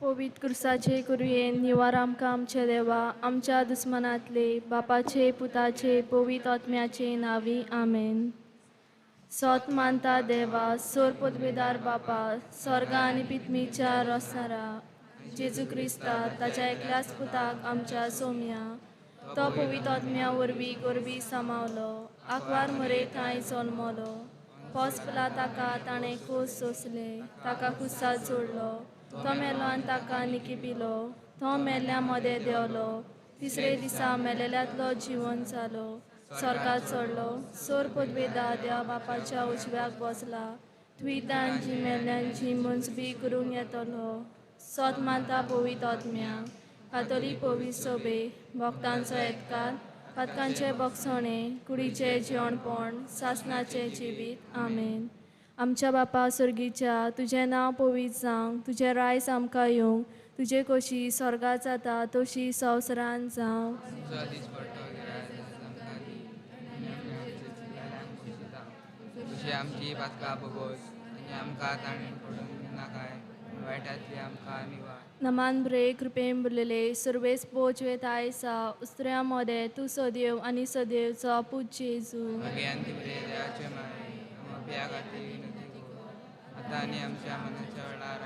पवित्र क्रुसाचे कुरयेन निवार आमकां आमचे देवा आमच्या दुस्मनांतले बापाचे पुताचे पवित्र आत्म्याचे नांवी आमेन. सोत मानता देवा सोर पदवेदार बापा स्वर्गा आनी पितमीच्या रोसारा जेजू क्रिस्ता ताच्या एकल्याच पुताक आमच्या सोम्या तो पवित्र आत्म्या वरवीं गोरवी सामावलो आंकवार मरे थंय जल्मलो पोसपला ताका ताणें खोस सोंसले ताका खुस्सार जोडलो तो मेलो आनी ताका निकिपिलो तो मेल्ल्या मदें देंवलो तिसरे दिसा मेलेल्यांतलो जिवन जालो स्वर्गार चडलो सोर पदवेदा देवा बापाच्या उजव्याक बसला थंय मेल्ल्यांची मंजबी करूंक येतलो. सोत मानता पवित्र आत्म्या कातोलीक पवित्र सोबे भक्तांचो येतकार पातकांचे बक्षणे कुडीचें जेवणपण सासणाचें जिवीत आमेन. आमच्या बापा सर्गीच्या तुजें नांव पवित्र जावं तुजें रायस आमकां येवं तुजे कशी स्वर्गात जाता तशी संवसारांत जावं. तशी आमची पातकां भोगोस आनी आमकां ताणें पडून नाकाय वायटांतली आमकां निवार. नमान ब्रे कृपेन भरलेले सर्वेस पोचवेत आयसा उस्त्र्या मोदे तूं सदैव आनी सदैवचो पूत जेजू. भगयांती बरे देवाचे माये आमच्या खातीर विनंती कर आतां आनी आमच्या मनाच्या वेळार.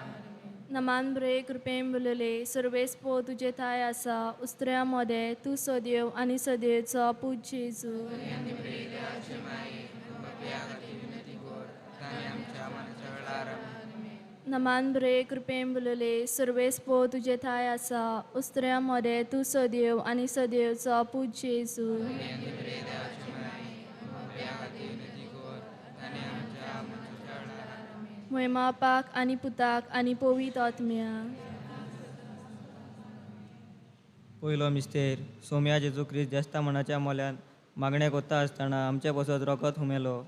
नमान ब्रे कृपेन भरलेले सर्वेस पो तुजे ठांय आसा उस्त्र्या मोदे तूं सदैव आनी सदैवचो पूत जेजू. भगयांती बरे देवाचे माये आमच्या खातीर विनंती कर आतां आनी आमच्या मनाच्या वेळार. नमान ब्रे कृपेन भरलेले सर्वेस पो तुजे ठांय आसा उस्त्र्या मोदे तूं सदैव आनी सदैवचो पूत जेजू. भगयांती बरे देवाचे माये आमच्या खातीर विनंती कर आतां आनी आमच्या मनाच्या वेळार. म्हयमा पाक आनी पुताक आनी पवित्र आत्म्याक. पयलो मिस्तेर सोम्या जेजू क्रिस्त जेस्ता मणाच्या मोल्यान मागणें कोत्ता आसतना आमचे पसत रोगत हुमेलो.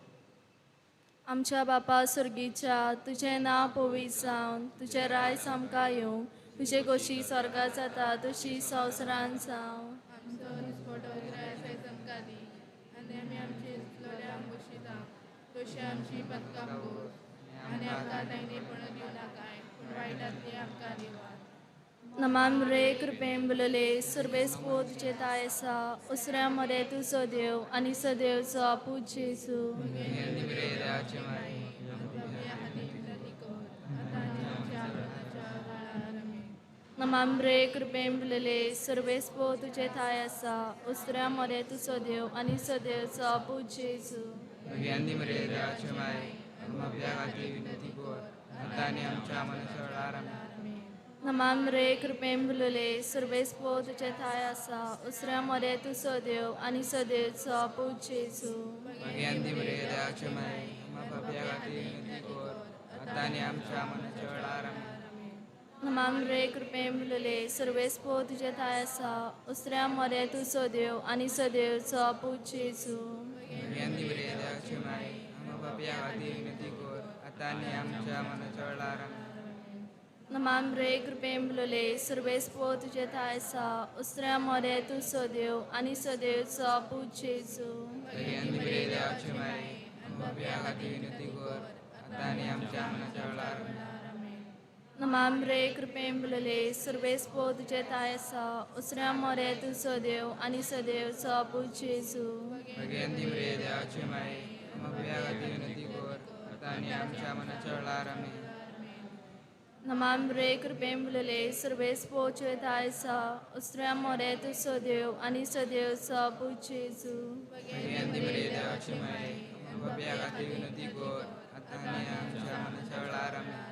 आमच्या बापा सर्गीच्या तुजें नांव पवित्र जावन तुजें रायस आमकां येवं तुजे कशी स्वर्गात जाता तशी संवसारांत जावं. आमचो दिसपटो गिरायस आमकां दी आनी आमी आमचे चलयांक बशिता तशी आमची पदकां भोग आनी आमकां तांणेपण दिवं नाकाय पूण वायटांतली आमकां दिवात. नमान रे कृपेन भरलेले सर्वेस पो तुजे ठांय आसा उसऱ्या मदें तूं सदैव आनी सदैवचो पूत जेजू. भगयांती बरे देवाचे माये आमच्या खातीर विनंती कर आतां आनी आमच्या मरणाच्या वेळार. आमेन. नमान रे कृपेन भरलेले सर्वेस पो तुजे ठांय आसा उसऱ्या मदें तूं सदैव आनी सदैवचो पूत जेजू. भगयांती बरे देवाचे माये आमच्या खातीर विनंती कर आतां आनी आमच्या मरणाच्या वेळार. आमेन. नमान रे कृपेन भरलेले सर्वेस पो तुजे ठांय आसा उसऱ्या मदें तूं सदैव आनी सदैवचो पूत जेजू. भगयांती बरे देवाचे माये आमच्या खातीर विनंती कर आतां आनी आमच्या मरणाच्या वेळार. आमेन. नमान रे कृपेन भरलेले सर्वेस पो तुजे ठांय आसा उसऱ्या मदें तूं सदैव आनी सदैवचो पूत जेजू. भगयांती बरे देवाचे माये आमच्या खातीर विनंती कर आतां आनी आमच्या मरणाच्या वेळार. आमेन. नमान रे कृपेन भरलेले सर्वेस पो तुजे ठांय आसा उसऱ्या मदें तूं सदैव आनी सदैवचो पूत जेजू. भगयांती बरे देवाचे माये आमच्या खातीर विनंती कर आतां आनी आमच्या मरणाच्या वेळार. आमेन. नमान रे कृपेन भरलेले सर्वेस पो तुजे ठांय आसा उसऱ्या मदें तूं सदैव आनी सदैवचो पूत जेजू. भगयांती बरे देवाचे माये आमच्या खातीर विनंती कर आतां आनी आमच्या मरणाच्या वेळार. आमेन. नमान रे कृपेन भरलेले सर्वेस पो तुजे ठांय आसा उसऱ्या मदें तूं सदैव आनी सदैवचो पूत जेजू. भगयांती बरे देवाचे माये आमच्या खातीर विनंती कर आतां आनी आमच्या मरणाच्या वेळार. आमेन.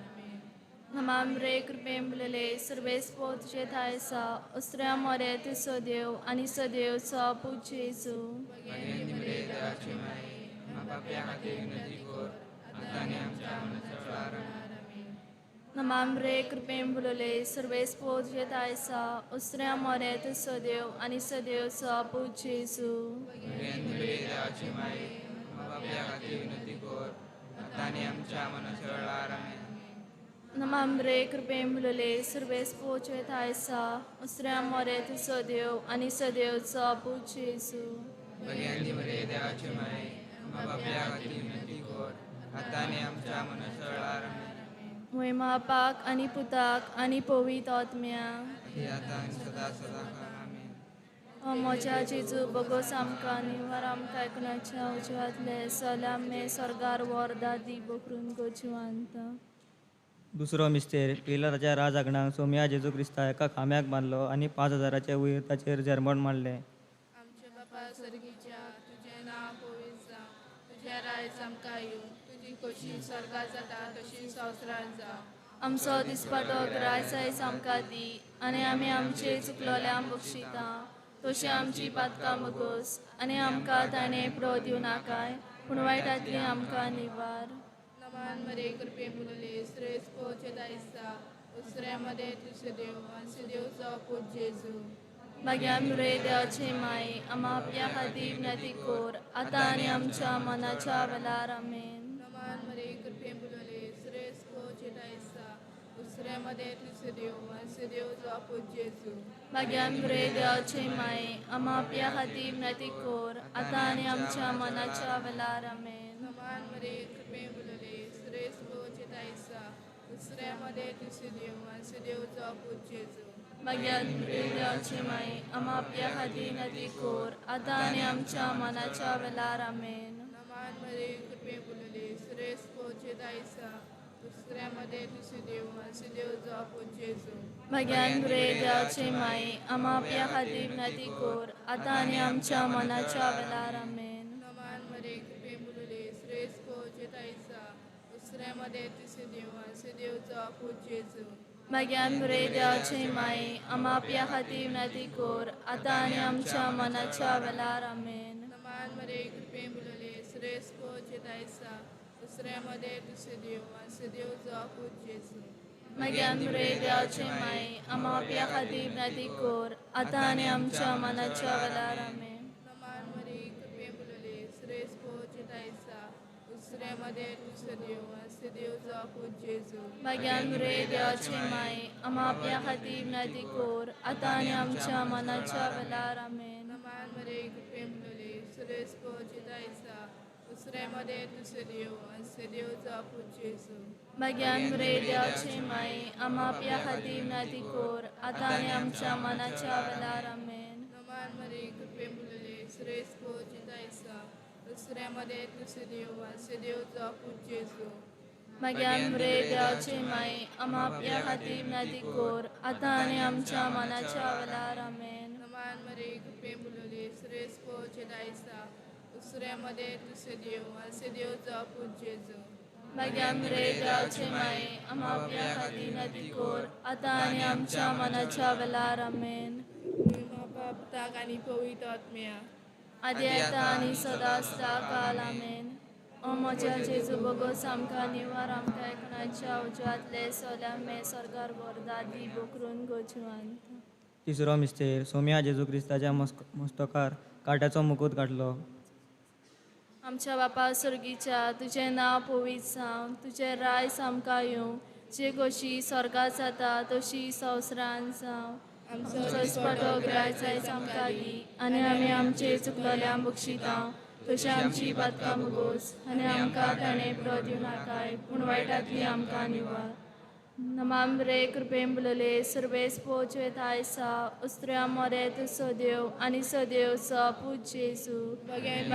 नमान रे कृपेन भरलेले सर्वेस पो तुजे ठांय आसा उसऱ्या मदें तूं सदैव आनी सदैवचो पूत जेजू. भगयांती बरे देवाचे माये आमच्या खातीर विनंती कर आतां आनी आमच्या मरणाच्या वेळार. आमेन. नमान रे कृपेन भरलेले सर्वेस पो तुजे ठांय आसा उसऱ्या मदें तूं सदैव आनी सदैवचो पूत जेजू. भगयांती बरे देवाचे माये आमच्या खातीर विनंती कर आतां आनी आमच्या मरणाच्या वेळार. आमेन. नमान रे कृपेन भरलेले सर्वेस पो तुजे ठांय आसा उसऱ्या मदें तूं सदैव आनी सदैवचो पूत जेजू. भगयांती बरे देवाचे माये आमच्या खातीर विनंती कर आतां आनी आमच्या मरणाच्या वेळार. आमेन. मोहिमा बापाक आनी पुताक आनी पवित्र आत्म्याक. आदी आतां आनी सदां सदां काळ आमेन. ओ म्हज्या जेजू बोगोस आमकां निवार आमकां एकणाच्या उजवातले सल्या मे स्वर्गार वरदा दी बोकरून गोजिवांत. दुसरो मिस्तेर पिलाताच्या राजआंगणाक सोमया जेजू क्रिस्ता एका खांब्याक बांदलो आनी 5000 वयर ताचेर झेरमण मारलें. आमच्या बापा सर्गीच्या, तुजें नांव पवित्र जावं, तुजें रायज आमकां येवं, तुजी खोशी स्वर्गात जाता तशी संवसारांत जावं. आमचो दिसपाटो ग्रास आयज आमकां दी आनी आमी आमचे चुकलोल्यांक बक्षिता तशी आमची पातकां बगोस आनी आमकां ताणें प्रो दिवं नाकाय पूण वायटांतली आमकां निवार. नमान मरे कृपे मुरले श्रेष्ठ पोचे दायसा उसऱ्यामध्ये तुझे देव आणि देवचा पूत जेजू. मागीर रे देवाची माई आमा आपल्या खातीर विनंती कोर आतां आनी आमच्या मनाच्या वेलार. आमेन. नमान मरे कृपे मुरले श्रेष्ठ पोचे दायसा उसऱ्यामध्ये तुझे देव आणि देवचा पूत जेजू. मागीर रे देवाची माई आमा आपल्या खातीर विनंती कोर आतां आनी आमच्या मनाच्या वेलार. आमेन. नमान मरे कृपे मुरले श्रेष्ठ पोचे दायसा उसऱ्यामध्ये तुझे देव आणि देवचा पूत जेजू. मागीर रे देवाची माई आमा आपल्या खातीर विनंती कोर आतां आनी आमच्या मनाच्या वेलार. आमेन. नमान मरे कृपे बोलले श्रेष्ठ पोचे दायसा दुसऱ्यामध्ये तुझे देव आणि देवचा पूत जेजू. मागीर रे देवाची माई आमा आपल्या खातीर विनंती कोर आतां आनी आमच्या मनाच्या वेलार. आमेन. नमान मरे कृपे बोलले श्रेष्ठ पोचे दायसा दुसऱ्यामध्ये तुझे देव आणि देवचा पूत जेजू. मागीर रे देवाची माई आमा आपल्या खातीर विनंती कोर आतां आनी आमच्या मनाच्या वेलार. आमेन. नमान मरे कृपे बोलले श्रेष्ठ पोचे दायसा दुसऱ्यामध्ये तुझे देव आणि देवचा पूत जेजू. मागीर रे देवाची माई आमा आपल्या खातीर विनंती कोर आतां आनी आमच्या मनाच्या वेलार. आमेन. नमान मरे कृपे बोलले श्रेष्ठ पोचे दायसा दुसऱ्यामध्ये तुझे देव आणि देवचा पूत जेजू. मागीर रे देवाची माई आमा आपल्या खातीर विनंती कोर आतां आनी आमच्या मनाच्या वेलार. आमेन. नमान मरे कृपे बोलले श्रेष्ठ पोचे दायसा दुसऱ्यामध्ये तुझे देव आणि देवचा पूत जेजू. मागीर रे देवाची माई आमा आपल्या खातीर विनंती कोर आतां आनी आमच्या मनाच्या वेलार. आमेन. नमान मरे कृपे बोलले श्रेष्ठ पोचे दायसा दुसऱ्यामध्ये तुझे देव आणि देवचा पूत जेजू. मागीर रे देवाची माई आमा आपल्या खातीर विनंती कोर आतां आनी आमच्या मनाच्या वेलार. आमेन. नमान मरे कृपे बोलले श्रेष्ठ पोचे दायसा दुसऱ्यामध्ये तुझे देव आणि देवचा पूत जेजू. मागीर रे देवाची माई आमा आपल्या खातीर विनंती कोर आतां आनी आमच्या मनाच्या वेलार. आमेन. बाप आणि पवित्र आत्म्या आदी आतां आनी सदां सदां काल. आमेन. ओ म्हज्या जेजू बोगोस आमकां निवार आमकां एकणाच्या उजवातले सोल्या मे स्वर्गार वरदा दी बोकरून गोजिवांत. तिसरो मिस्तेर सोमया जेजू क्रिस्ताच्या मस्तकार काट्याचो मुकूट घातलो. आमच्या बापा स्वर्गीच्या, तुजें नांव पवित्र जावं, तुजें रायस आमकां येवं, जे कशी स्वर्गात जाता तशी संवसारांत जावं. आमचो दिसपटो ग्रास आयज आमकां दी आनी आमी आमचे चुकलोल्यांक बक्षिता तशी आमची पातकां मुगोस आनी आमकां ताणें प्रो दिवं नाकाय पूण वायटांतली आमकां निवार. नमाम रे कृपेन बुलले सर्वेस पोचवेत आयसा उस्त्र्या मोरे तूं सदेव आनी सदेव स पूत जेजू. आमा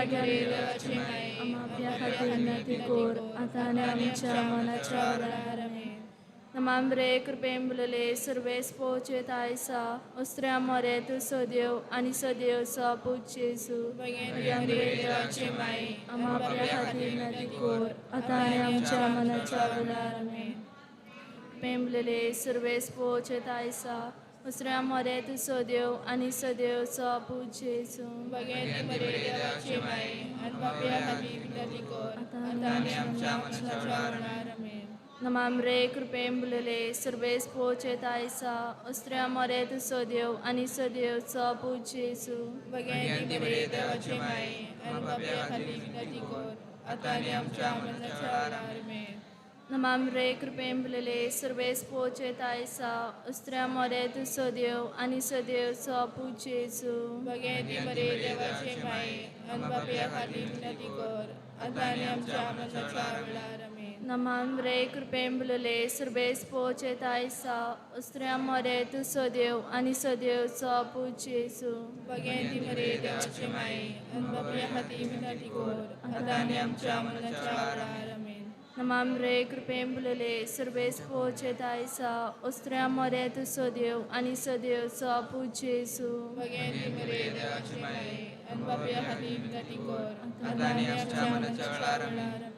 आपल्या खातीर विनंती कोर आतां आनी आमच्या मनाच्या वेळार. आमेन. नमाम रे कृपेन बुलले सर्वेस पोचवेत आयसा उस्त्र्या मोरे तूं सदेव आनी सदेव स पूत जेजू. आमा आपल्या खातीर विनंती कोर आतां आनी आमच्या मनाच्या वेळार. आमेन. पेंबलेले सर्वेस पोचेत आयसा दुसऱ्या मोरे तूं सदेव आनी सदेव स पूत जेजू. नमाम रे कृपेन बुलले सर्वेस पोचेत आयसा दुसऱ्या मोरे तूं सदेव आनी सदेव स पूत जेजू. नमाम रे कृपेन बुलले सर्वेस पोचेत आयसा उस्त्र्या मोरे तूं सदेव आनी सदेव स पूत जेजू. नमान रे कृपेन बुलले सुरबेस पोचे तायसा उस्त्र्या मरे तूं सदेव आनी सदेवचो पूत जेजू. बगेंती मरे देवाचे माये आनी बापया खातीर विनंती कर आतां आनी आमच्या मरणाच्या वेळार. आमेन. नमान रे कृपेन बुलले सुरबेस पोचे तायसा उस्त्र्या मरे तूं सदेव आनी सदेवचो पूत जेजू. बगेंती मरे देवाचे माये आनी बापया खातीर विनंती कर आतां आनी आमच्या मरणाच्या वेळार. आमेन.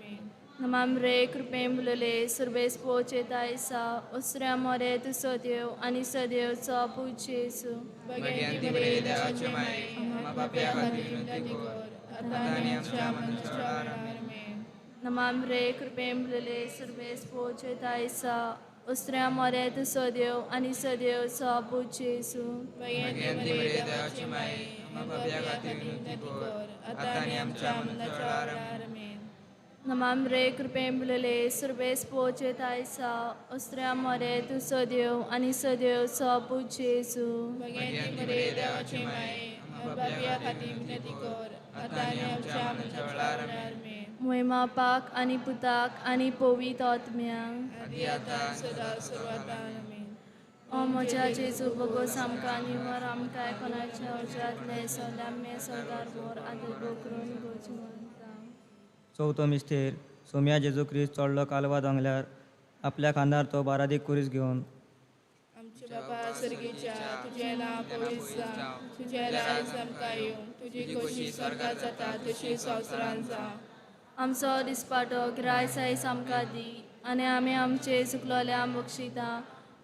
नमान रे कृपेन बुलले सुरबेस पोचे तायसा उस्त्र्या मरे तूं सदेव आनी सदेवचो पूत जेजू. बगेंती मरे देवाचे माये आनी बापया खातीर विनंती कर आतां आनी आमच्या मरणाच्या वेळार. आमेन. नमान रे कृपेन बुलले सुरबेस पोचे तायसा उस्त्र्या मरे तूं सदेव आनी सदेवचो पूत जेजू. बगेंती मरे देवाचे माये आनी बापया खातीर विनंती कर आतां आनी आमच्या मरणाच्या वेळार. आमेन. नमान रे कृपेन बुलले सुरबेस पोचे तायसा उस्त्र्या मरे तूं सदेव आनी सदेवचो पूत जेजू. बगेंती मरे देवाचे माये आनी बापया खातीर विनंती कर आतां आनी आमच्या मरणाच्या वेळार. आमेन. मोहिमा पाक आनी पुताक आनी पवित्र आत्म्यांक आदी आतां सदां सर्वांत. आमेन. ओ म्हज्या जेजू भोगोस आमकां निवर आमकां कोणाच्या उज्यांतले सगल्या सरदार बोर आदर करून गोची मानता. चवथो मिस्तेर सोम्या जेजू क्रिस्त चडलो कालवा दोंगल्यार आपल्या खांदार तो बारादीक कुरीस घेवन. आमच्या बाबा सर्गीच्या तुजें नांव पवित्र जावं, तुजें राज आमकां येवं, तुजी खोशी स्वर्गात जाता तशी संवसारांत जावं. आमचो दिसपाटो गिराय सायस आमकां दी आनी आमी आमचे चुकलोल्या बक्षिता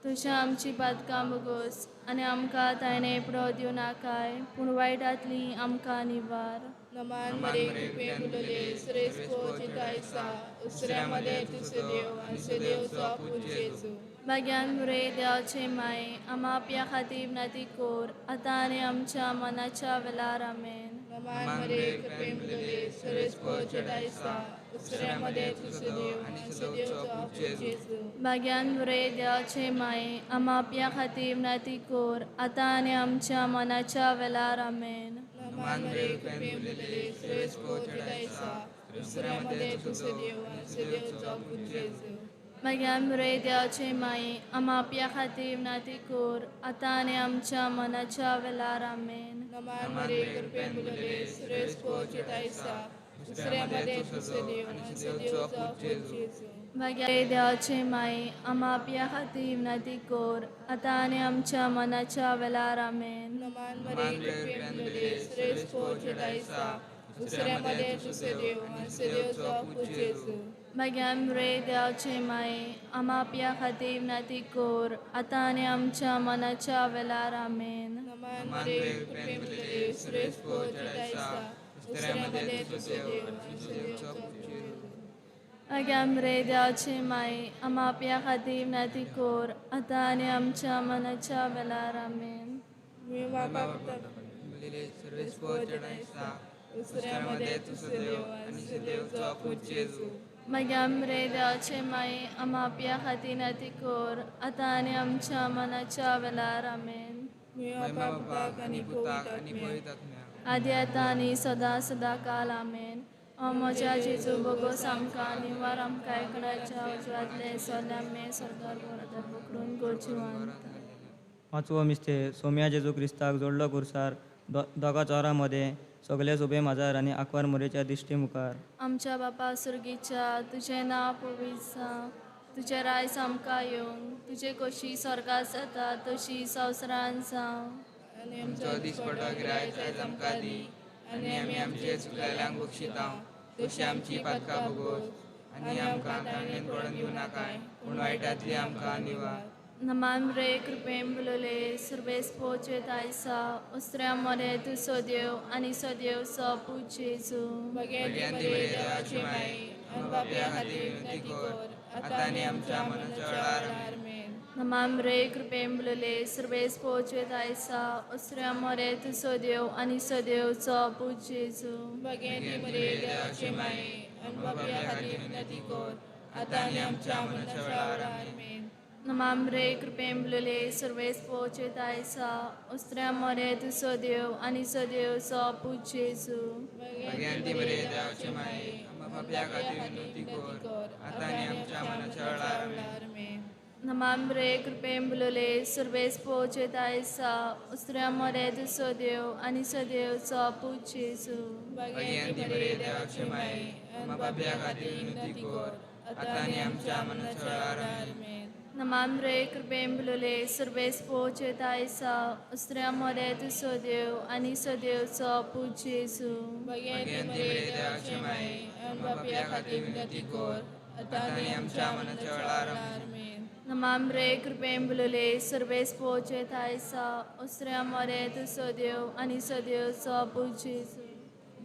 तशें आमची पातकां बोगोस आनी आमकां ताणें पुरो दिवं नाकाय पूण वायटांतली आमकां निवार. नमान मरे कृपेन उलयले सुरेश पोचितायसा उसऱ्यामध्ये तूं सदेव आनी सदेवचो पूत जेजू. भाग्यान मुरे देवाचे माये आमा आपल्या खातीर नाती कोर आतां आनी आमच्या मनाच्या वेलार. आमेन. नमान मरे कृपेन उलयले सुरेश पोचितायसा उसऱ्यामध्ये तूं सदेव आनी सदेवचो पूत जेजू. भाग्यान मुरे देवाचे माये आमा आपल्या खातीर नाती कोर आतां आनी आमच्या मनाच्या वेलार. आमेन. नमान मरे कृपेन उलयले सुरेश पोचितायसा उसऱ्यामध्ये तूं सदेव आनी सदेवचो पूत जेजू. भाग्यान मुरे देवाचे माये आमा आपल्या खातीर नाती कोर आतां आनी आमच्या मनाच्या वेलार. आमेन. नमान मरे कृपेन उलयले सुरेश पोचितायसा उसऱ्यामध्ये तूं सदेव आनी सदेवचो पूत जेजू. भाग्यान देवाचे माये आमा आपल्या खातीर नाती कोर आतां आनी आमच्या मनाच्या वेलार. आमेन. नमान मरे कृपेन उलयले सुरेश पोचितायसा उसऱ्यामध्ये तूं सदेव आनी सदेवचो पूत जेजू. भाग्यान मुरे देवाचे माये आमा आपल्या खातीर नाती कोर आतां आनी आमच्या मनाच्या वेलार. आमेन. नमान मरे कृपेन उलयले सुरेश पोचितायसा उसऱ्यामध्ये तूं सदेव आनी सदेवचो पूत जेजू. भाग्यान मुरे देवाचे माये आमा आपल्या खातीर नाती कोर आतां आनी आमच्या मनाच्या वेलार. आमेन. मी बापा पुता सुरेश पोचितायसा उसऱ्यामध्ये तूं सदेव आनी सदेवचो पूत जेजू. भाग्यान मुरे देवाचे माये आमा आपल्या खातीर नाती कोर आतां आनी आमच्या मनाच्या वेलार. आमेन. मी बापा पुताक आनी पुताक आनी पवित्र पवित्र आत्म्याक आदी आतां आनी सदां सदां काल. आमेन. ओ म्हज्या जेजू भोगोस आमकां निवार आमकां एकणाच्या उजवातले सगल्या मे सरदार बरोबर पकडून गोची मानता. पांचवो मिस्तेर सोम्या जेजू क्रिस्ताक जोडलो कुर्सार दोगा चोरां मदें सगळे सुबे माजार आनी आंकवार मोरेच्या दिश्टी मुखार. आमच्या बापा सुर्गीच्या तुजें नांव पवित्र जावं, तुजें रायस आमकां येवं, तुजे कशी स्वर्गात जाता तशी संवसारांत जावं. आनी आमचो दिसपटो गिराय आयज आमकां दी आनी आमी आमचे चुकलेल्यांक बक्षिता तशी आमची पातकां भोगोस आनी आमकां ताणें पडून दिवं नाकाय पूण वायटांतली आमकां निवार. नमान रे कृपेन बुलले सुरबेस पोचे तायसा उस्त्र्या मरे तूं सदेव आनी सदेव सो पूत जेजू. बगेंती मरे देवाचे माये आनी बापया खातीर विनंती कर आतां आनी आमच्या मरणाच्या वेळार. आमेन. नमान रे कृपेन बुलले सुरबेस पोचे तायसा उस्त्र्या मरे तूं सदेव आनी सदेव सो पूत जेजू. बगेंती मरे देवाचे माये आनी बापया खातीर विनंती कर आतां आनी आमच्या मरणाच्या वेळार. आमेन. नमान रे कृपेन बुलले सुरबेस पोचे तायसा उस्त्र्या मरे तूं सदेव आनी सदेव सो पूत जेजू. बगेंती मरे देवाचे माये आमकां बापया खातीर विनंती कर आतां आनी आमच्या नमामरे कृपेन बुलले सुर्वेस पोचे दायसा उस्त्र्या मोरे तूं सदेव आनी सदेवचो पूत जेजू. भाग्यांती मरे देवाचे माये, आम्हा पापया खातीर विनंती कर, आतां आनी आमच्या मरणाच्या वेळार. आमेन. नमामरे कृपेन बुलले सुर्वेस पोचे दायसा उस्त्र्या मोरे तूं सदेव आनी सदेवचो पूत जेजू. भाग्यांती मरे देवाचे माये, आम्हा पापया खातीर विनंती कर, आतां आनी आमच्या मरणाच्या वेळार. आमेन. नमामरे कृपेन बुलले सुर्वेस पोचे दायसा उस्त्र्या मोरे तूं सदेव आनी सदेवचो पूत जेजू.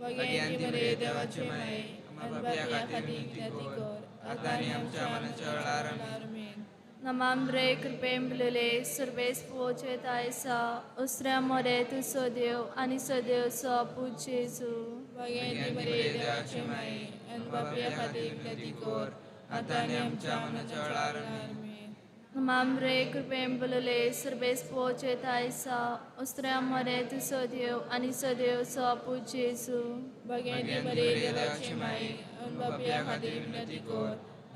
भाग्यांती मरे देवाचे माये, आम्हा पापया खातीर विनंती कर, आतां आनी आमच्या मरणाच्या वेळार. आमेन. नमामरे कृपेन बुलले सुर्वेस पोचे दायसा उस्त्र्या मोरे तूं सदेव आनी सदेवचो पूत जेजू. भाग्यांती मरे देवाचे माये, आनी पापया खातीर विनंती कर, आतां आनी आमच्या मरणाच्या वेळार. आमेन. नमामरे कृपेन बुलले सुर्वेस पोचे दायसा उस्त्र्या मोरे तूं सदेव आनी सदेवचो पूत जेजू. भाग्यांती मरे देवाचे माये, आनी पापया खातीर विनंती कर,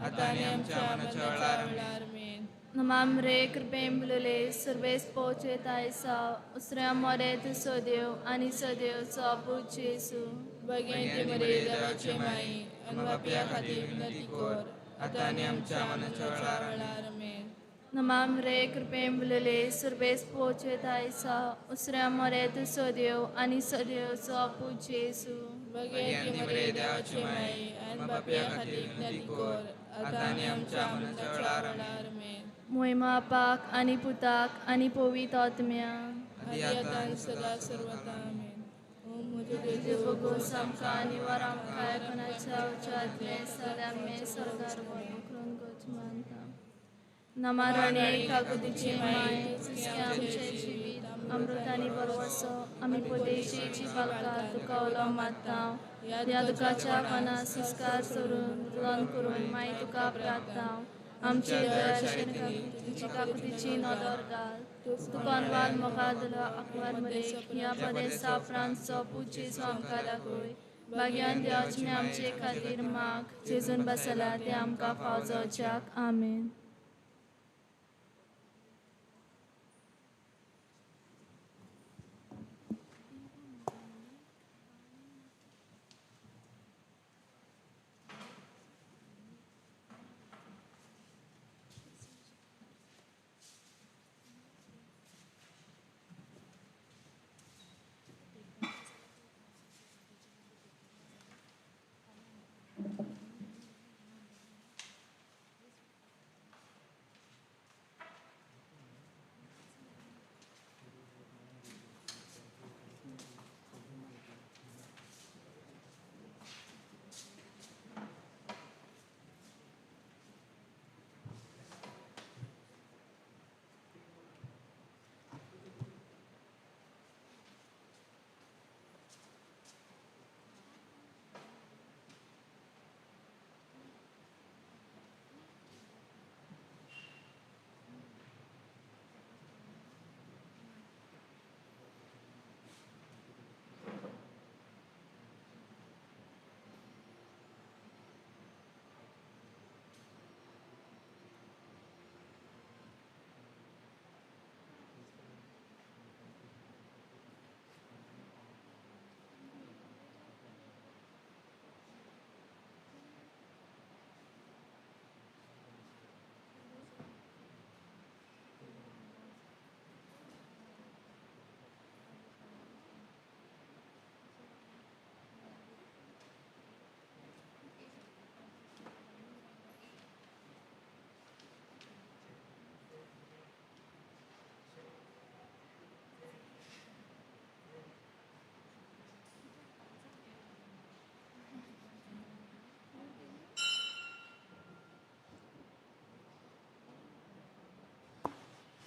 आतां आनी आमच्या मरणाच्या वेळार. आमेन. नमामरे कृपेन बुलले सुर्वेस पोचे दायसा उस्त्र्या मोरे तूं सदेव आनी सदेवचो पूत जेजू. भाग्यांती मरे देवाचे माये, आनी पापया खातीर विनंती कर, आतां आनी आमच्या मरणाच्या वेळार. आमेन. नमामरे कृपेन बुलले सुर्वेस पोचे दायसा उस्त्र्या मोरे तूं सदेव आनी सदेवचो पूत जेजू. भाग्यांती मरे देवाचे माये, आनी पापया खातीर विनंती कर, आतां आनी आमच्या मरणाच्या वेळार. आमेन. मोहिमा पाक आनी पुताक आनी पवित्र आत्म्याक, आदी आतां आनी सदा सर्वता. आमेन. ओ म्हज्या जेजू, भोगोस आमकां आनी वर आमकां कोणाच्या उच्चातले सदामे सरकार करून मानता. नमाराणे काकुतीची माय, तिसके आमचे जिवीत अमृतानी बरवसो, आमी पदेशीची पालका तुका उलो मारता. ह्या दुखाच्या कोणा संस्कार सोडून रुदन करून माई तुका प्रार्थना. आमची दयाशेन काकुतीची काकुतीची नदर घाल, तुका अनवाल मोगा दिलो आकवार मरे ह्या पदेसा उपरांतचो पूत जेजू आमकां दाखय. भाग्यान देवाचे आमचे खातीर माग, जेजून बसला ते आमकां फाव जावच्याक. आमेन.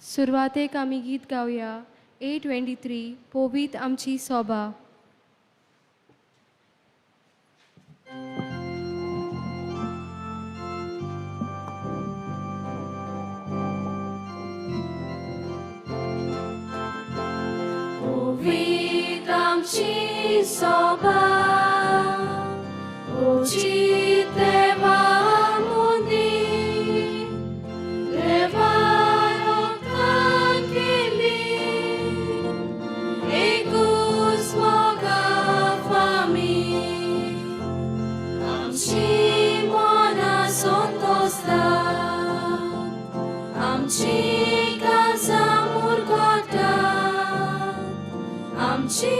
सुरवातेक आमी गीत गावया 823 पोवीत आमची सोबा. पोवीत आमची सोबा, ओची देवा मुनी, देवा आमची काळजां मुरगोटात, आमची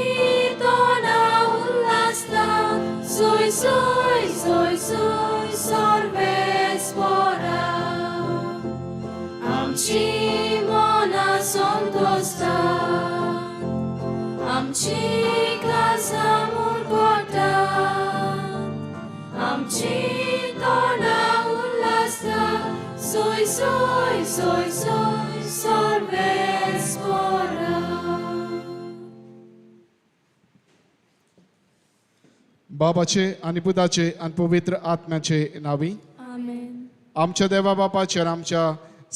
तोंडां उल्हासतात, सोय सोय सोय सोय सर्वेस्पोरा. आमची मनां संतोषतात, आमची काळजां मुरगोटात, आमची तोंडां उल्हासतात, सोय सोय सोय सोय सर्वेस्पोरा. बापाचे आनी पुताचे आनी पवित्र आत्म्याचे नावी. आमेन. आमच्या देवा बापाचेर आमच्या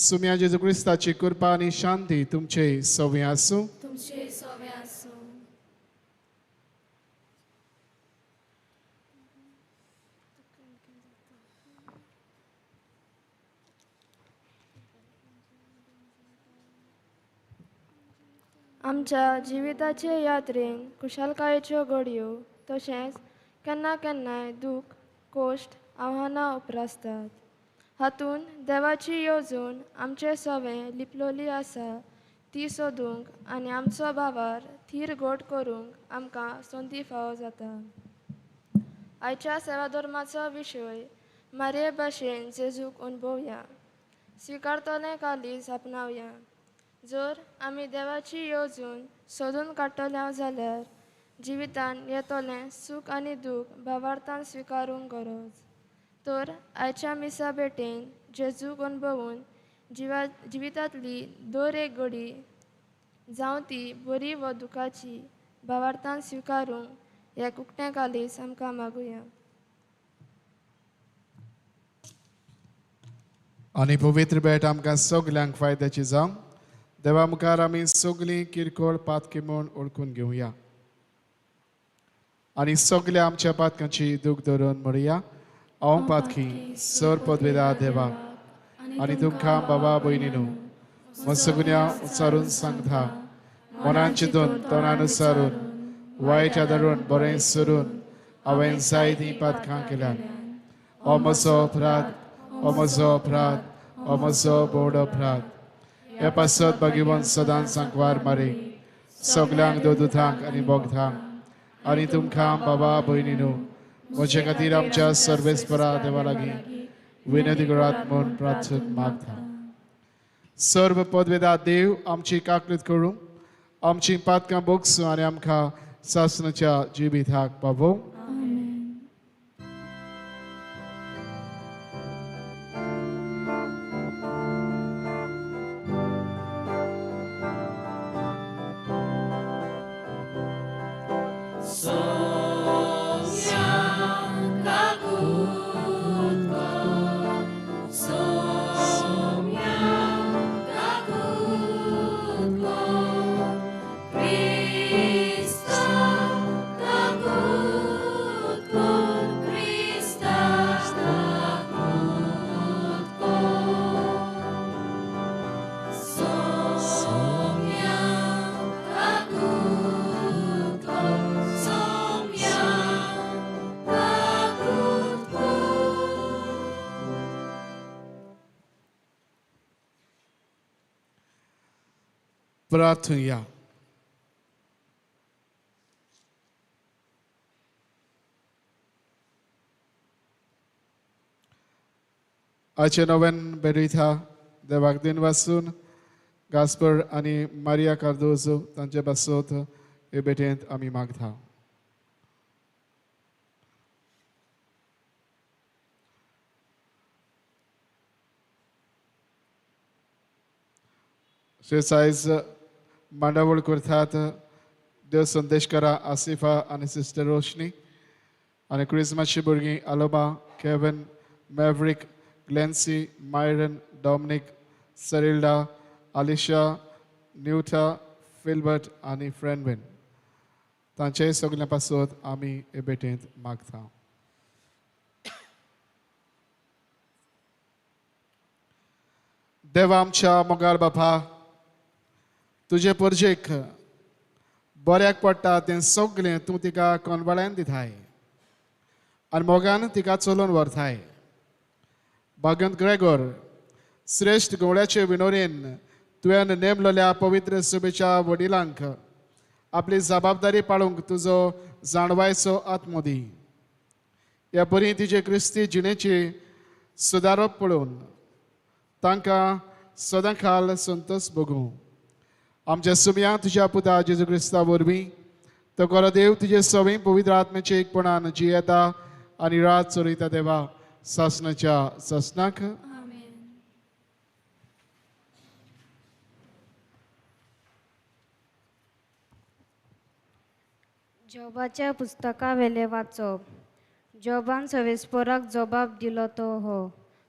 सुम्या जेजू क्रिस्ताची कृपा आनी शांती तुमचे सवे आसूं. तुमचे सोवे आसूं. आमच्या जिविताचे यात्रेन खुशालकायेच्यो घडयो तशेंच केन्ना केन्नाय दूख, कोश्ट, आव्हानां उप्रासतात. हातूंत देवाची येवजण आमचे सवें लिपलोली आसा ती सोदूंक आनी आमचो भावार थीर घट करूंक आमकां संदी फावो जाता. आयच्या सेवाधर्माचो विशय मारये भाशेन जेजूक अणभवया, स्विकारतलें कालीज आपणावया. जर आमी देवाची येवजण सोदून काडटले जाल्यार जिवितान येतलें सूख आनी दूख भावार्थान स्विकारूंक गरज. तर आयच्या मिसा भेटेन जेजूक अणभवून जिवितांतली दर एक घडी, जावं ती बरी वा दुखाची, भावार्थान स्विकारूंक हें उकतें कालीज आमकां मागुया. आनी पवित्र भेट आमकां सगल्यांक फायद्याची जावं. देवा मुखार आमी सगलीं किरकोळ पातकी म्हूण ओळखून घेवया आनी सगल्या आमच्या पातकांची दूख धरून म्हणया, हांव पातकी सर पदवेदा देवा आनी तुमकां बाबा भयणीनू मसगुन्या उच्चारून सांगता, मनान चिंतून तोंडान उच्चारून वायट आदारून बरें सरून हांवें जायतीं पातकां केल्यात. हो म्हजो अपराध, हो म्हजो अपराध, हो म्हजो बोड अपराध. हे पासत भगिवन सदांच सांकवार मारी सगल्यांक दोदुतांक आनी बोगतांक आनी तुमकां बाबा भयणीनू म्हजे खातीर आमच्या सर्वेस्परा देवा लागीं विनंती करात म्हूण प्रार्थना मागता. सर्व पदवेदा देव आमची काकळीत करूं, आमची पातकां बोगसूं आनी आमकां सासणाच्या जिविताक पावोवं. प्रार्थुया. आयचे नव्यान भेटयता देवाक दिन वासून गास्पर आनी मारिया कार्दोजो तांचे पासत हे भेटेंत आमी मागता. आयज मांडावळ करतात देव संदेशकारा आसिफा आनी सिस्टर रोशनी आनी क्रिस्मसची भुरगीं Aloba, Kevin, Maverick, Glancy, Myron, Dominic, Serilda, Alisha, Newta, Philbert आनी फ्रेंडविन तांचेय सगल्या पासत आमी हे भेटेंत मागता. देवा आमच्या मोगाळ बापा, तुजे परजेक बऱ्याक पडटा तें सगळें तूं तिका कोनवाळ्यान दिताय आनी मोगान तिका चलोवन व्हरताय. भाग्यंत ग्रेगोर श्रेश्ठ गवळ्याचे विनोरेन तुवें नेमलेल्या पवित्र सभेच्या वडिलांक आपली जबाबदारी पाळूंक तुजो जाणवायचो आत्मो दी. ह्या बरी तिजे क्रिस्ती जिणेची सुदारप पळोवन तांकां सदां खाल संतोष भोगूं. आमच्या सुमया तुज्या पुता जेजू क्रिस्ता वरवीं तो गोरो देव तुजे सवय पवित्र आत्म्याचे एकपणान जियेता आनी रात चलयता देवा सासणाच्या सासणाक. जोबाच्या पुस्तका वेलें वाचप. जोबान सवेस्पोराक जबाब दिलो तो हो,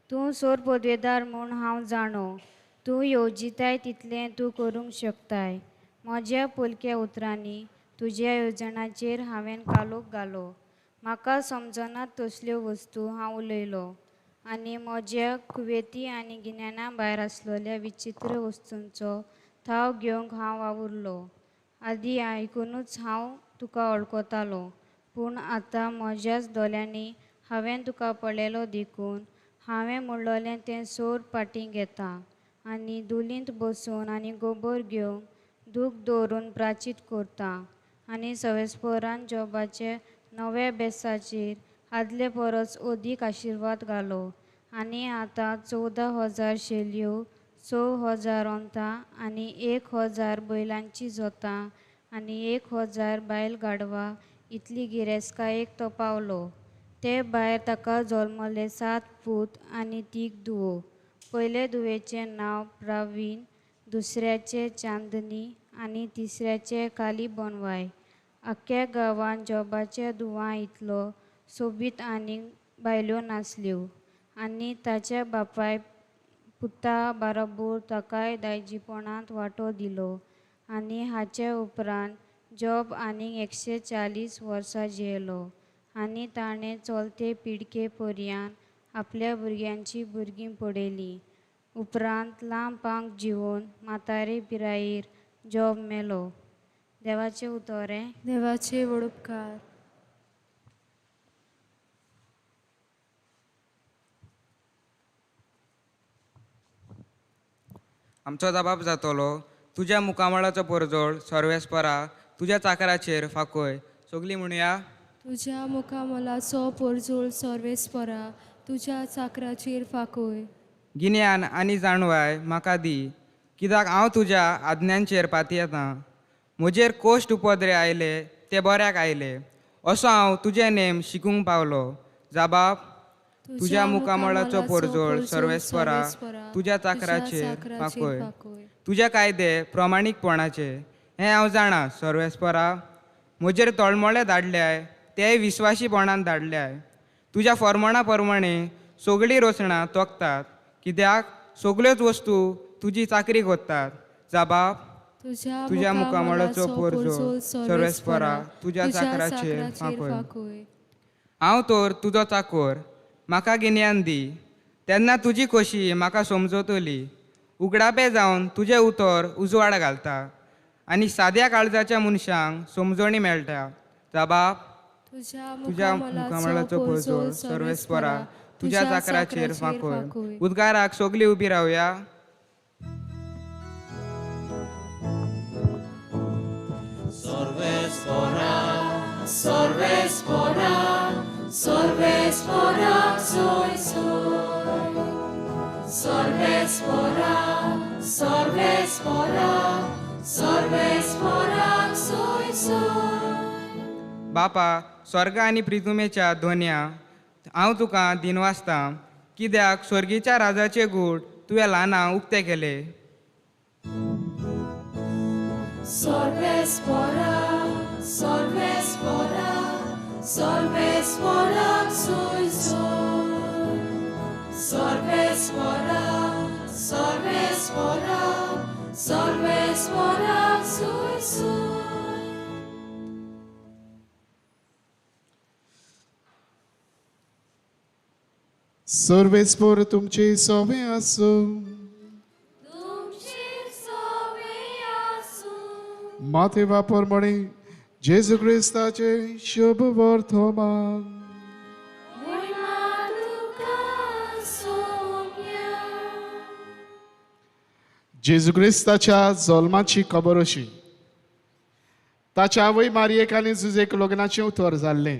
तूं सोर पदवेदार म्हूण हांव जाणो, तूं येवजिताय तितलें तूं करूंक शकताय. म्हज्या पोलक्या उतरांनी तुज्या येवजणाचेर हांवें कालोख घालो, म्हाका समजना तसल्यो वस्तू हांव उलयलो आनी म्हज्या कुवेती आनी गिन्याना भायर आसलेल्या विचित्र वस्तूंचो थाव घेवंक हांव वावुरलो. आदीं आयकुनूच हांव तुका वळखतालो, पूण आतां म्हज्याच दोळ्यांनी हांवें तुका पळयलो देखून हांवें म्हणलेलें तें सोर फाटीं घेता आनी धुलींत बसून आनी गोबर घेवन दूख दवरून प्राचीत करता. आनी सवेस्पोरान जोबाचे नव्या बेसाचेर आदले परस अदीक आशिर्वाद घालो आनी आतां 14,000 शेलयो, 6,000 ओंतां आनी 1,000 बैलांची जोतां आनी 1,000 बायल गाडवां इतली गिरेस्तकायेक तो पावलो. ते भायर ताका जल्मले 7 पूत आनी 3 धुवो. पयले धुवेचें नांव प्रावीण, दुसऱ्याचें चांदनी आनी तिसऱ्याचें काली बनवाय. आख्ख्या गांवांत जोबाच्या धुवां इतलो सोबीत आनी बायल्यो नासल्यो आनी ताच्या बापाय पुता बाराबोर ताकाय दायजीपणांत वांटो दिलो. आनी हाचे उपरांत जॉब आनीक 140 वर्सां जियेलो आनी ताणें चलते पिडके पर्यान आपल्या भुरग्यांची भुरगीं पळयलीं. उपरांत लांब पांक जिवन म्हातारे पिरायेर जॉब मेलो. देवाचें उतर हें. देवाचे व्हड उपकार. आमचो जबाब जातलो तुज्या मुखामळाचो परजोळ सर्वेस्परा तुज्या चाकराचेर फाकोय. सगलीं म्हणुया, तुज्या मुखामळाचो परजोळ सर्वेस्परा तुज्या चाकराचेर फाकोय. गिन्यान आनी जाणवाय म्हाका दी, कित्याक हांव तुज्या आज्ञांचेर पातयेतां. म्हजेर कोश्ट उपद्रे आयले ते बऱ्याक आयले, असो हांव तुजे नेम शिकूंक पावलो. जाबाब तुज्या मुखामळाचो परजोळ सर्वेस्परा तुज्या चाकराचेर फाकोय. तुजे कायदे प्रमाणीकपणाचे हें हांव जाणा सर्वेस्परा. म्हजेर तळमळे धाडल्याय तेय विस्वाशीपणान धाडल्याय. तुज्या फॉर्मणा प्रमाणे सगळीं रचणां तोखतात, कित्याक सगळ्योच वस्तू तुजी चाकरी करतात. जाबाब तुज्या मुखामळाचो परजोळ सर्वेस्परा तुज्या चाकराचेर फाकोय. हांव तर तुजो चाकोर, म्हाका गिन्यान दी, तेन्ना तुजी खोशी म्हाका समजतली. उगडापे जावन तुजें उतर उजवाड घालता आनी साद्या काळजाच्या मनशांक समजणी मेळटा. जाबाब तुज्या मुखामळाचो परजोळ सर्वेस्परा तुज्या चाकराचेर फाकोय. उद्गाराक सगलीं उबी रावया. Sorvespora, sorvespora, sorvespora, soy soy. Sorvespora, sorvespora, sorvespora, soy soy. बापा स्वर्ग आनी प्रितुमेच्या दोनया हांव तुका दिनवासतां, कित्याक स्वर्गीच्या राजाचे गूट तुवें ल्हानां उक्ते केले. Sorvespora, sorvespora, sorvespora, soy soy. Sorvespora, sorvespora, sorvespora, soy soy. सर्वेस्पोर तुमचे सोवे आसूं. माथे वापर म्हणे जेजू क्रिस्ताचे शुभ वर्तमान. जेजू क्रिस्ताच्या जल्माची खबर अशी. ताच्या आवय मारयेक आनी जुजेक लग्नाचें उतर जाल्लें,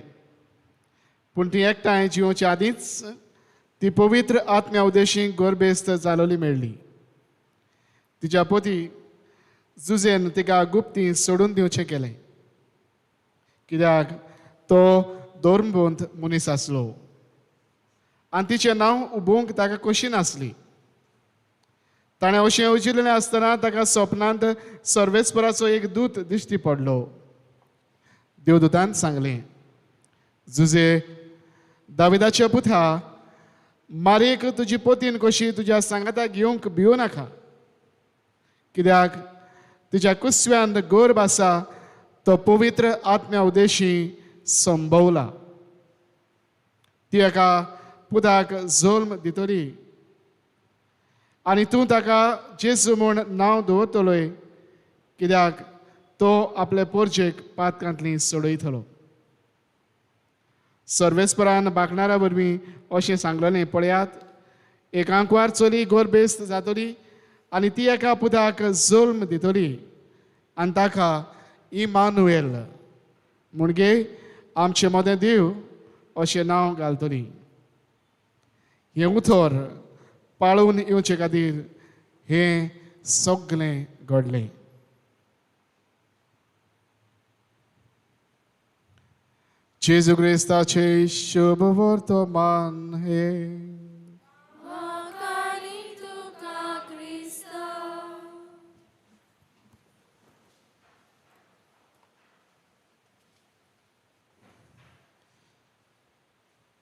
पूण ती एकठांय जिवोच्या आदींच ती पवित्र आत्म्या उदेशी गोरबेस्त जालोली मेळ्ळी. तिच्या पती जुजेन तिका गुप्ती सोडून दिवचें केलें, कित्याक तो धर्मबोंत मनीस आसलो आनी तिचें नांव उबोवंक ताका कशी नासली. ताणें अशें येवजिल्लें आसतना ताका सपनांत सर्वेस्पराचो एक दूत दिश्टी पडलो. देवदूतान सांगलें, जुजे दाविदाच्या पुता, मारीक तुजी पोतीन कशी तुज्या सांगाताक घेवंक भिवू नाका, कित्याक तुज्या कुसव्यांत गर्भ आसा तो पवित्र आत्म्या उदेशी संभवला. ती एका पुताक जल्म दितली आनी तूं ताका जेजू म्हूण नांव दवरतलोय, कित्याक तो आपले पोरजेक पातकांतली सोडयतलो. सर्वेस्परान बाकणारा वरवीं अशें सांगलेलें, पळयात, एक आंकवार चली गोरबेस्त जातली आनी ती एका पुताक जल्म दितली आनी ताका इमानुएल म्हणजे आमचे मदें देव अशें नांव घालतली. हें उतर पाळून येवचे खातीर हें सगळें घडलें. जेजू क्रिस्ताचे शुभ वर्तमान हे.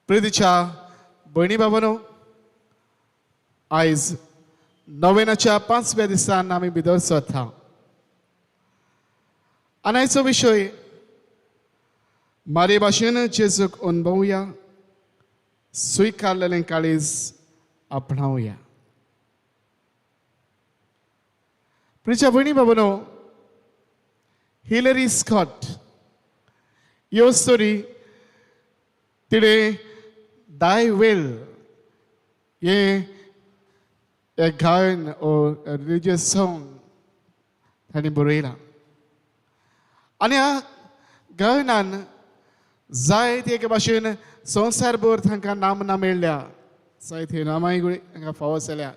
प्रितीच्या भयणी बाबानो, आयज नोवेनाच्या 5व्या दिसान आमी भितर सरता आनी आयचो विशय मारे भाशेन जेजूक अणभवया, स्विकारलेलें काळीज आपणावया. प्रिच्या भयणी बाबानो, हिलरी स्कॉट ह्यो स्टोरी तिणें दाय वेल हें एक गायन ओ रिलिजियस सॉंग तांणी बरयलां आनी ह्या गायनान जायते एके भाशेन संवसारभर तांकां नामना मेळ्ळ्या, जायते नामाय तांकां फावो जाल्या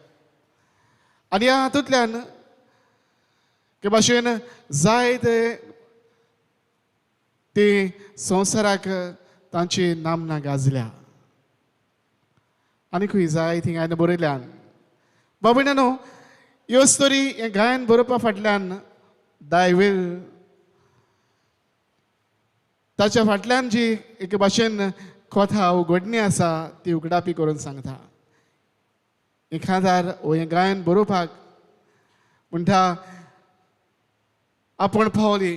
आनी ह्या हातूंतल्यान एके भाशेन जायते ते संवसाराक तांची नामना गाजल्या आनी खंय जाय थंय गायन बरयल्यान. बाबा न्हू, ह्यो स्टोरी हें गायन बरोवपा फाटल्यान दाय वेल ताच्या फाटल्यान जी एके भाशेन कथा उगडणी आसा ती उगडापी करून सांगता. एखादार हो हें गायन बरोवपाक म्हणटा आपूण पावली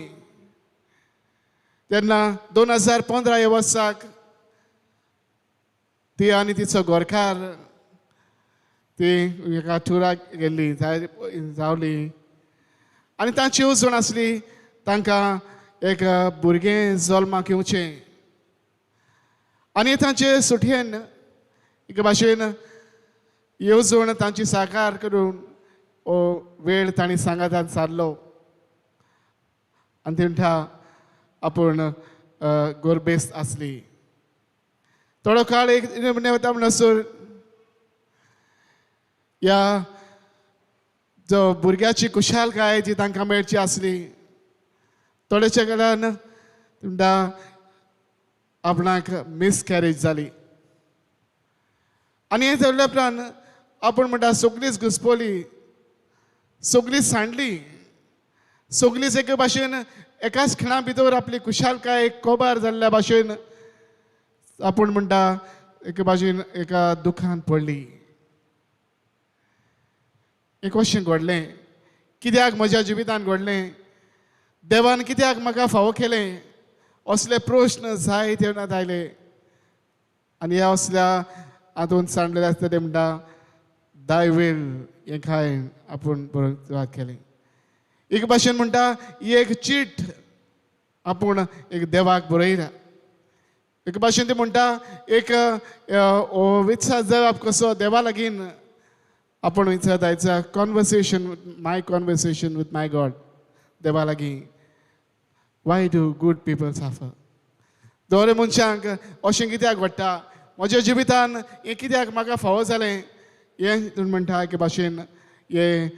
तेन्ना 2015 ह्या वर्साक ती आनी तिचो गोरकार ती एका टुराक गेल्ली जावली आनी तांची येवजण आसली तांकां एक भुरगें जल्माक येवचें आनी तांचे सुटयेन एके भाशेन येवजण तांची साकार करून हो वेळ तांणी सांगातान सारलो आनी ती म्हणटा आपूण गोरबेस्त आसली. थोडो काळ एक वता म्हणसर ह्या जो भुरग्याची खुशालकाय जी तांकां मेळची आसली थोडेच्या कडल्यान म्हणटा आपणाक मिसकॅरेज जाली आनी हें जाल्या उपरांत आपूण म्हणटा सगळीच घुसपली, सगळीच सांडली, सगळीच एके भाशेन एकाच खिणा भितर आपली खुशालकाय कोबार जाल्ल्या भाशेन आपूण म्हणटा एके भाशेन एका दुखान पडली. एक अशें घडलें, कित्याक म्हज्या जिवितान घडलें, देवान कित्याक म्हाका फावो केलें, असले प्रश्न जायते आयले आनी ह्या असल्या हातून सांडलेले आसता ते म्हणटा दाय वेल हें काय आपूण बरोवन सुरवात केलें. एक भाशेन म्हणटा ही एक चीट आपूण एक देवाक बरयल्या. एक भाशेन ती म्हणटा एक वित्सा जबाब कसो देवा लागीं आपूण विचारता, it's a conversation, my conversation with my God. देवा लागीं, why do good people suffer? दोरे मनशांक अशें कित्याक घडटा? म्हज्या जिवितान हें कित्याक म्हाका फावो जालें? हें तूं म्हणटा एके भाशेन हें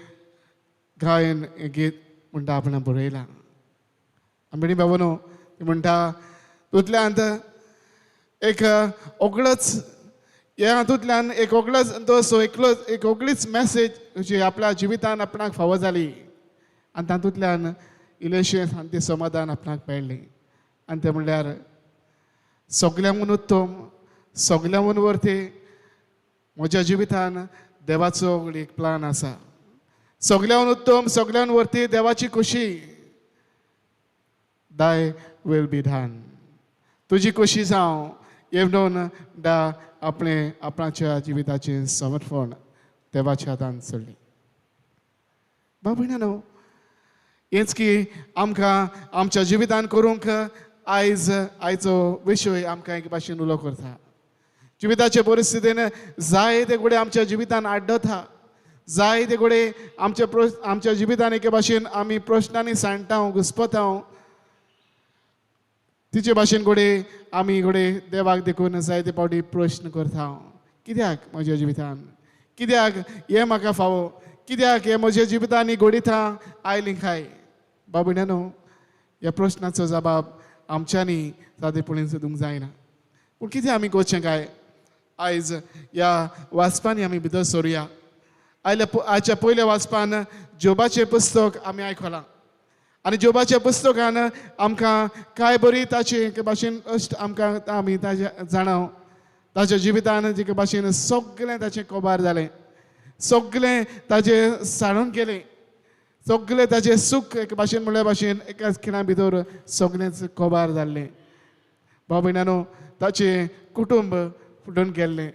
गायन, हें गीत म्हणटा आपणें बरयलां. आंबेणी बाबा न्हू ती म्हणटा तितूंतल्यान एक ओगळच ह्या हातूंतल्यान एक ओगळच तो एकलो एक ओगळीच मॅसेज जी आपल्या जिवितान आपणाक फावो जाली आनी तातूंतल्यान इल्लेशें शांती समाधान आपणाक मेळ्ळें. आनी तें म्हणल्यार सगळ्यां उत्तम, सगळ्यां वरती म्हज्या जिवितान देवाचो एक प्लान आसा. सगळ्यां उत्तम, सगळ्यां वरती देवाची खुशी, दाय will be done, तुजी खुशी जावं हें म्हणून दा आपणें आपणाच्या जिविताचें समर्पण देवाच्या हातान सोडलें. बाबा न्हू हेंच की आमकां आमच्या जिवितान करूंक आयज आयचो विशय आमकां एक भाशेन उलो करता. जिविताचे परिस्थितीन जायते घडये आमच्या जिवितान आड्डता, जायते घडये आमच्या आमच्या जिवितान एके भाशेन आमी प्रश्नांनी सांडटा, घुस्पता. तिचे भाशेन घडये आमी घडये देवाक देखून जायते फावटी प्रश्न करता, कित्याक म्हज्या जिवितान, कित्याक हें म्हाका फावो, कित्याक हें म्हज्या जिवितान ही घडिता आयली काय? बाबा न्हू ह्या प्रश्नाचो जबाब आमच्यांनी सादेपणी सोदूंक जायना. पूण कितें आमी करचें काय? आयज ह्या वाचपांनी आमी भितर सरुया. आयल्या आयच्या पयल्या वाचपान जोबाचें पुस्तक आमी आयकलां आनी जोबाच्या पुस्तकान आमकां कांय बरी ताचे एके भाशेन अश्ट आमकां आमी ताजे जाणाव. ताच्या जिवितान जे भाशेन सगळें ताचें कबार जालें, सगळें ताजें साणून गेलें, सगळें ताजें सूख एके भाशेन म्हणल्या भाशेन एकाच खिणा भितर सगळेंच कबार जाल्लें. भाव भयणानो ताचें कुटुंब फुटून गेल्लें,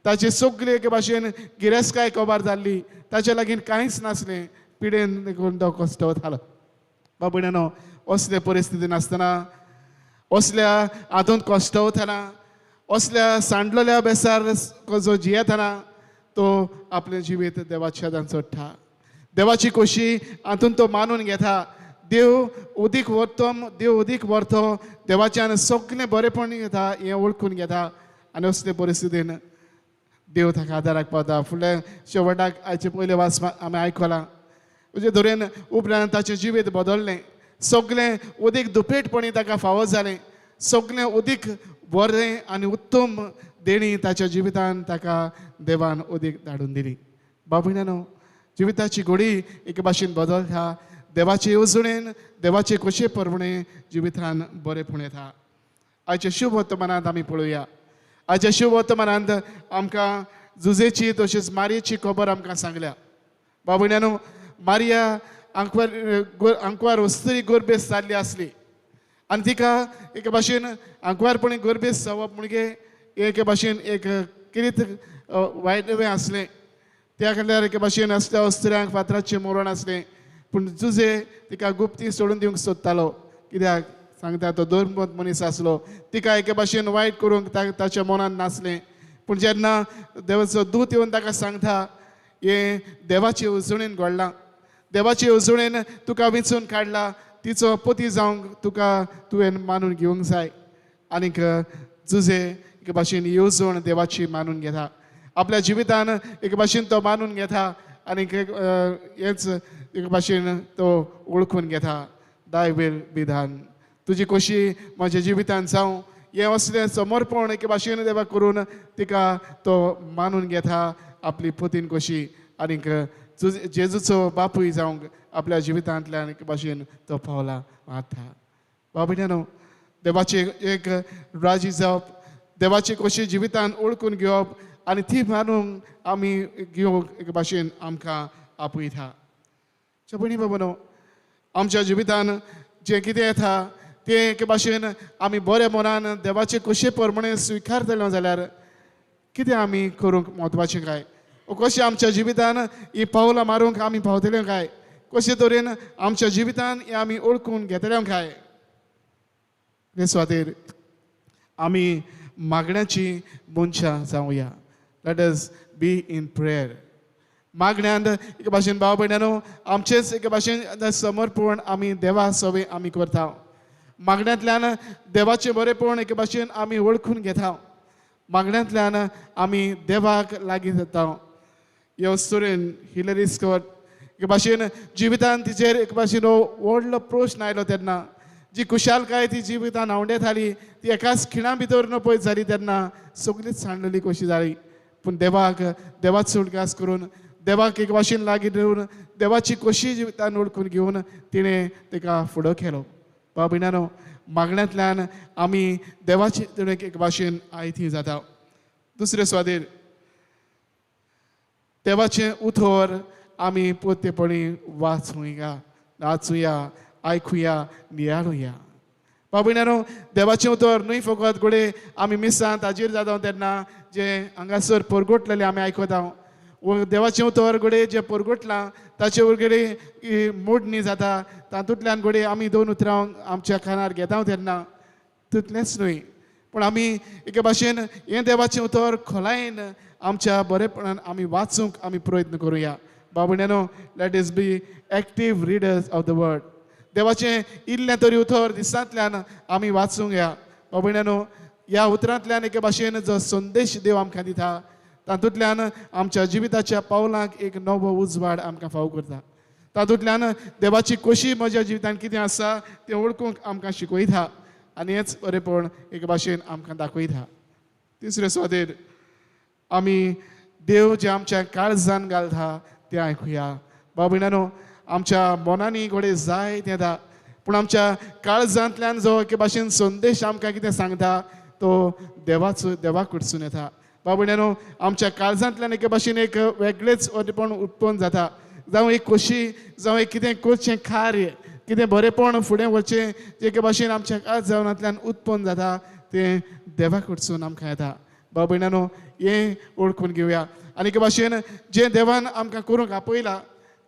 ताचें सगळें एके भाशेन गिरेस्तकाय कबार जाल्ली, ताचे लागीं कांयच नासलें, पिडेन देखून तो कश्ट वतालो. भाव भयणानो असले परिस्थितीन आसतना, असल्या हातूंत कश्ट वतना, असल्या सांडलेल्या बेसार जो जियेतना तो आपलें जिवीत देवाच्या हातान सोडटा. देवाची खोशी हातूंत तो मानून घेता. देव उदीक व्हरतो, देव उदीक व्हरतो, देवाच्यान सगळें बरेंपण घेता हें वळखून घेता आनी असले परिस्थितीन देव ताका आदाराक पावता. फुडल्या शेवटाक आयचे पयले वाचपा आमी आयकलां म्हणजे धरून उपरांत ताचें जिवीत बदललें, सगळें उदीक दुपेटपणी ताका फावो जालें, सगळें उदीक बरें आनी उत्तम देणी ताच्या जिवितान ताका देवान उदीक धाडून दिली. बाबा जिविताची घोडी एके भाशेन बदलता, देवाचे येवजणेन देवाचे खोशे परवणे जिवितान बरेंपण येता. आयच्या शुभ वर्तमानांत आमी पळोवया. आयच्या शुभ वर्तमानांत आमकां जुजेची तशेंच मारयेची खबर आमकां सांगल्या. बाबा मारिया आंकवार आंकवार वस्तुरी गोरबेस जाल्ली आसली आनी तिका एके भाशेन आंकवारपणी गोरबेस जावप म्हणजे एके भाशेन एक किरीत वायट आसलें. त्या कडल्यार एके भाशेन असल्या वस्त्र्यांक फातराचें मरण आसलें. पूण जुजे तिका गुप्ती सोडून दिवंक सोदतालो, कित्याक सांगता तो धर्मवंत मनीस आसलो, तिका एके भाशेन वायट करूंक ताच्या मनान नासलें. पूण जेन्ना देवाचो दूत येवन ताका सांगता हें देवाचे येवजणेन घडलां, देवाचे येवजणेन तुका विंचून काडला, तिचो पती जावंक तुका तुवें मानून घेवंक जाय. आनीक जुजे एके भाशेन येवजण देवाची मानून घेता, आपल्या जिवितान एके भाशेन तो मानून घेता आनीक हेंच एके भाशेन तो वळखून घेता, दाय will be done, तुजी खोशी म्हज्या जिवितान जावं. हें असलें समर्पण एके भाशेन देवाक करून तिका तो मानून घेता आपली पतीन खोशी आनीक जेजूचो बापूय जावंक आपल्या जिवितांतल्यान एके भाशेन तो पावला मारता. बाबा देवाची एक राजी जावप, देवाची खोशी जिवितान वळखून घेवप आनी ती मानूंक आमी घेवंक एके भाशेन आमकां आपयता. भयणी बाबानो आमच्या जिवितान जें कितें येता तें एके भाशेन आमी बऱ्या मनान देवाचे खोशे प्रमाणे स्विकारतले जाल्यार कितें आमी करूंक म्हत्वाचें काय? कशें आमच्या जिवितान ही पावलां मारूंक आमी पावतले काय? कशे तरेन आमच्या जिवितान हें आमी वळखून घेतले काय? हे सुवातेर आमी मागण्याची मनशां जावया. Let us be in prayer. मागण्यांत एके भाशेन भाव भयणांनो आमचेच एके भाशेन समर्पण आमी देवा सवे आमी करता. मागण्यांतल्यान देवाचें बरेंपण एके भाशेन आमी वळखून घेता. मागण्यांतल्यान आमी देवाक लागीं जाता. ह्यो सुरेन हिलरी स्कॉट एके भाशेन जिवितान तिचेर एके भाशेन हो व्हडलो प्रश्न आयलो तेन्ना जी खुशालकाय ती जिवितान आंवडेताली ती एकाच खिणा भितर न पयस जाली तेन्ना सगळीच सांडलेली कशी जाली. पूण देवाक देवाचो उडगास करून देवाक एक भाशेन लागीं दवरून देवाची कशी जिवितान वळखून घेवन तिणें ताका फुडो केलो. भाव भयणांनो मागण्यांतल्यान आमी देवाची तिणें एक भाशेन आयती जाता. दुसरे स्वादीर देवाचें उतर आमी पोतेपणी वाचुया, नाचुया, आयकुया, नियाळुया. भाव भयणांनो देवाचें उतर न्हय फकत घडये आमी मिसांत ताजेर जाता तेन्ना जें हांगासर परगटलेलें आमी आयकता, देवाचें उतर घडये जें परगटलां ताचे घडये मोडणी जाता तातूंतल्यान घडये आमी दोन उतरां आमच्या कानार घेता तेन्ना तितलेंच न्हय, पूण आमी एके भाशेन हें देवाचें उतर खोलायेन आमच्या बरेपणान आमी वाचूंक आमी प्रयत्न करुया. भाव भयणांनो let us be active readers of the word. देवाचें इल्लें तरी उतर दिसांतल्यान आमी वाचूंक या. भाव भयणांनो ह्या उतरांतल्यान एके भाशेन जो संदेश देव आमकां दिता तातूंतल्यान आमच्या जिविताच्या पावलांक एक नवो उजवाड आमकां फावो करता. तातूंतल्यान देवाची कशी म्हज्या जिवितान कितें आसा तें वळखूंक आमकां शिकयता आनी हेंच बरेंपण एके भाशेन आमकां दाखयता. तिसरे सुवातेर आमी देव जें आमच्या काळजान घालता तें आयकुया. भाव भयणांनो आमच्या मनांनी घडये जाय तें येता, पूण आमच्या काळजांतल्यान जो एके भाशेन संदेश आमकां कितें सांगता तो देवाचो देवा कडसून येता. भाव भयणांनो आमच्या काळजांतल्यान एके भाशेन एक वेगळेच बरेंपण उत्पन्न जाता, जावं एक खोशी, जावं एक कितें करचें कार्य, कितें बरेंपण फुडें वचचें जें एके भाशेन आमच्या काळजांतल्यान उत्पन्न जाता तें देवा कडसून आमकां येता. भाव भयणांनो हें वळखून घेवया आनी एके भाशेन जें देवान आमकां करूंक आपयलां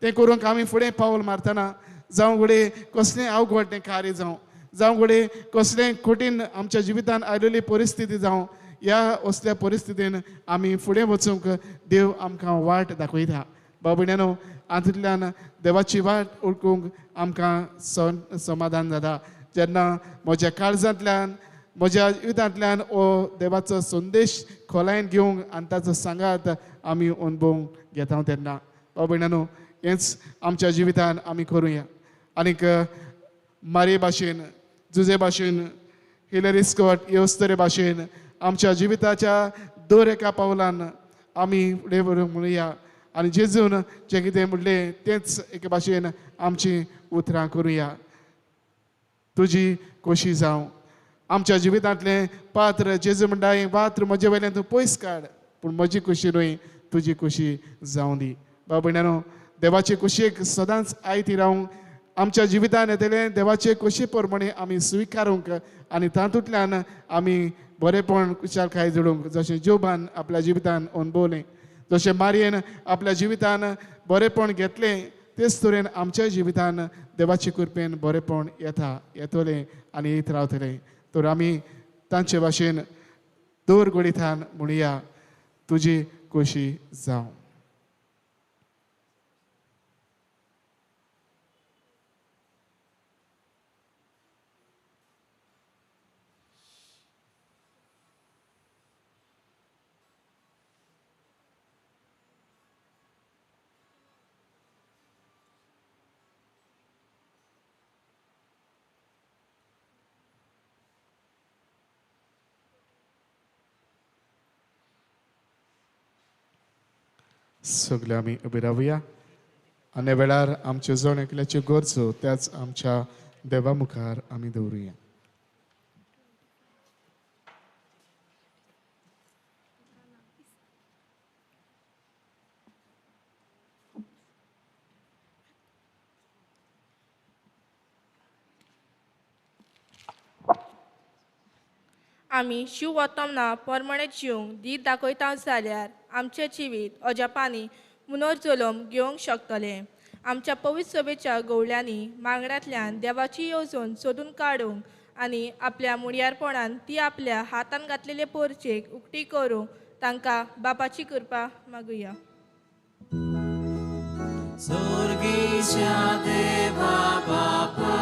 तें करूंक आमी फुडें पावल मारतना जावं घडये कसलें अवघड तें कार्य जावं, जावं घडये कसलें कठीण आमच्या जिवितान आयलेली परिस्थिती जावं, ह्या असल्या परिस्थितीन आमी फुडें वचूंक देव आमकां वाट दाखयता. भाव भयणांनो हातूंतल्यान देवाची वाट वळखूंक आमकां समाधान जाता. जेन्ना म्हज्या काळजांतल्यान म्हज्या जिवितांतल्यान हो देवाचो संदेश खोलायेन घेवंक आनी ताचो सांगात आमी अणभवूंक घेता तेन्ना भाव भयणांनो हेंच आमच्या जिवितान आमी करुया. आनीक मारये भाशेन, जुजे भाशेन, हिलरी स्कॉट येवस्तरे भाशेन आमच्या जिविताच्या दर एका पावलान आमी फुडें व्हरूंक म्हणुया आनी जेजून जें कितें म्हणलें तेंच एके भाशेन आमची उतरां करुया. तुजी खोशी जावं. आमच्या जिवितांतलें पात्र जेजू म्हणटा हें पात्र म्हजे वयल्यान तूं पयस काड, पूण म्हजी खोशी न्हय तुजी खोशी जावं दी. भाव भयणांनो देवाचे खोशयेक सदांच आयती रावंक आमच्या जिवितान येतलें देवाचे खोशये प्रमाणे आमी स्विकारूंक आनी तातूंतल्यान आमी बरेंपण खुशालकाय जोडूंक, जशें जोबान आपल्या जिवितान अणभवलें, जशें मारयेन आपल्या जिवितान बरेंपण घेतलें, तेच तरेन आमच्या जिवितान देवाचे कृपेन बरेंपण येता, येतलें आनी येत रावतलें. तर आमी तांचे भाशेन दर गोडीथान म्हणुया, तुजी खोशी जावं. सगळे आमी उबे रावया आनी वेळार आमच्यो जण एकल्याच्यो गरजो त्याच आमच्या देवा मुखार आमी दवरुया. आमी शिव वतमना परमणें जिवंक दीत दाखयता जाल्यार आमचें जिवीत अजापांनी पुनर्जल्म घेवंक शकतलें. आमच्या पवित्र सभेच्या गवळ्यांनी मागण्यांतल्यान देवाची येवजण सोदून काडूंक आनी आपल्या मुडयारपणान ती आपल्या हातान घातलेले पोरचेक उक्ती करूंक तांकां बापाची कृपा मागुया. सोर्गीच्या देवा बापा,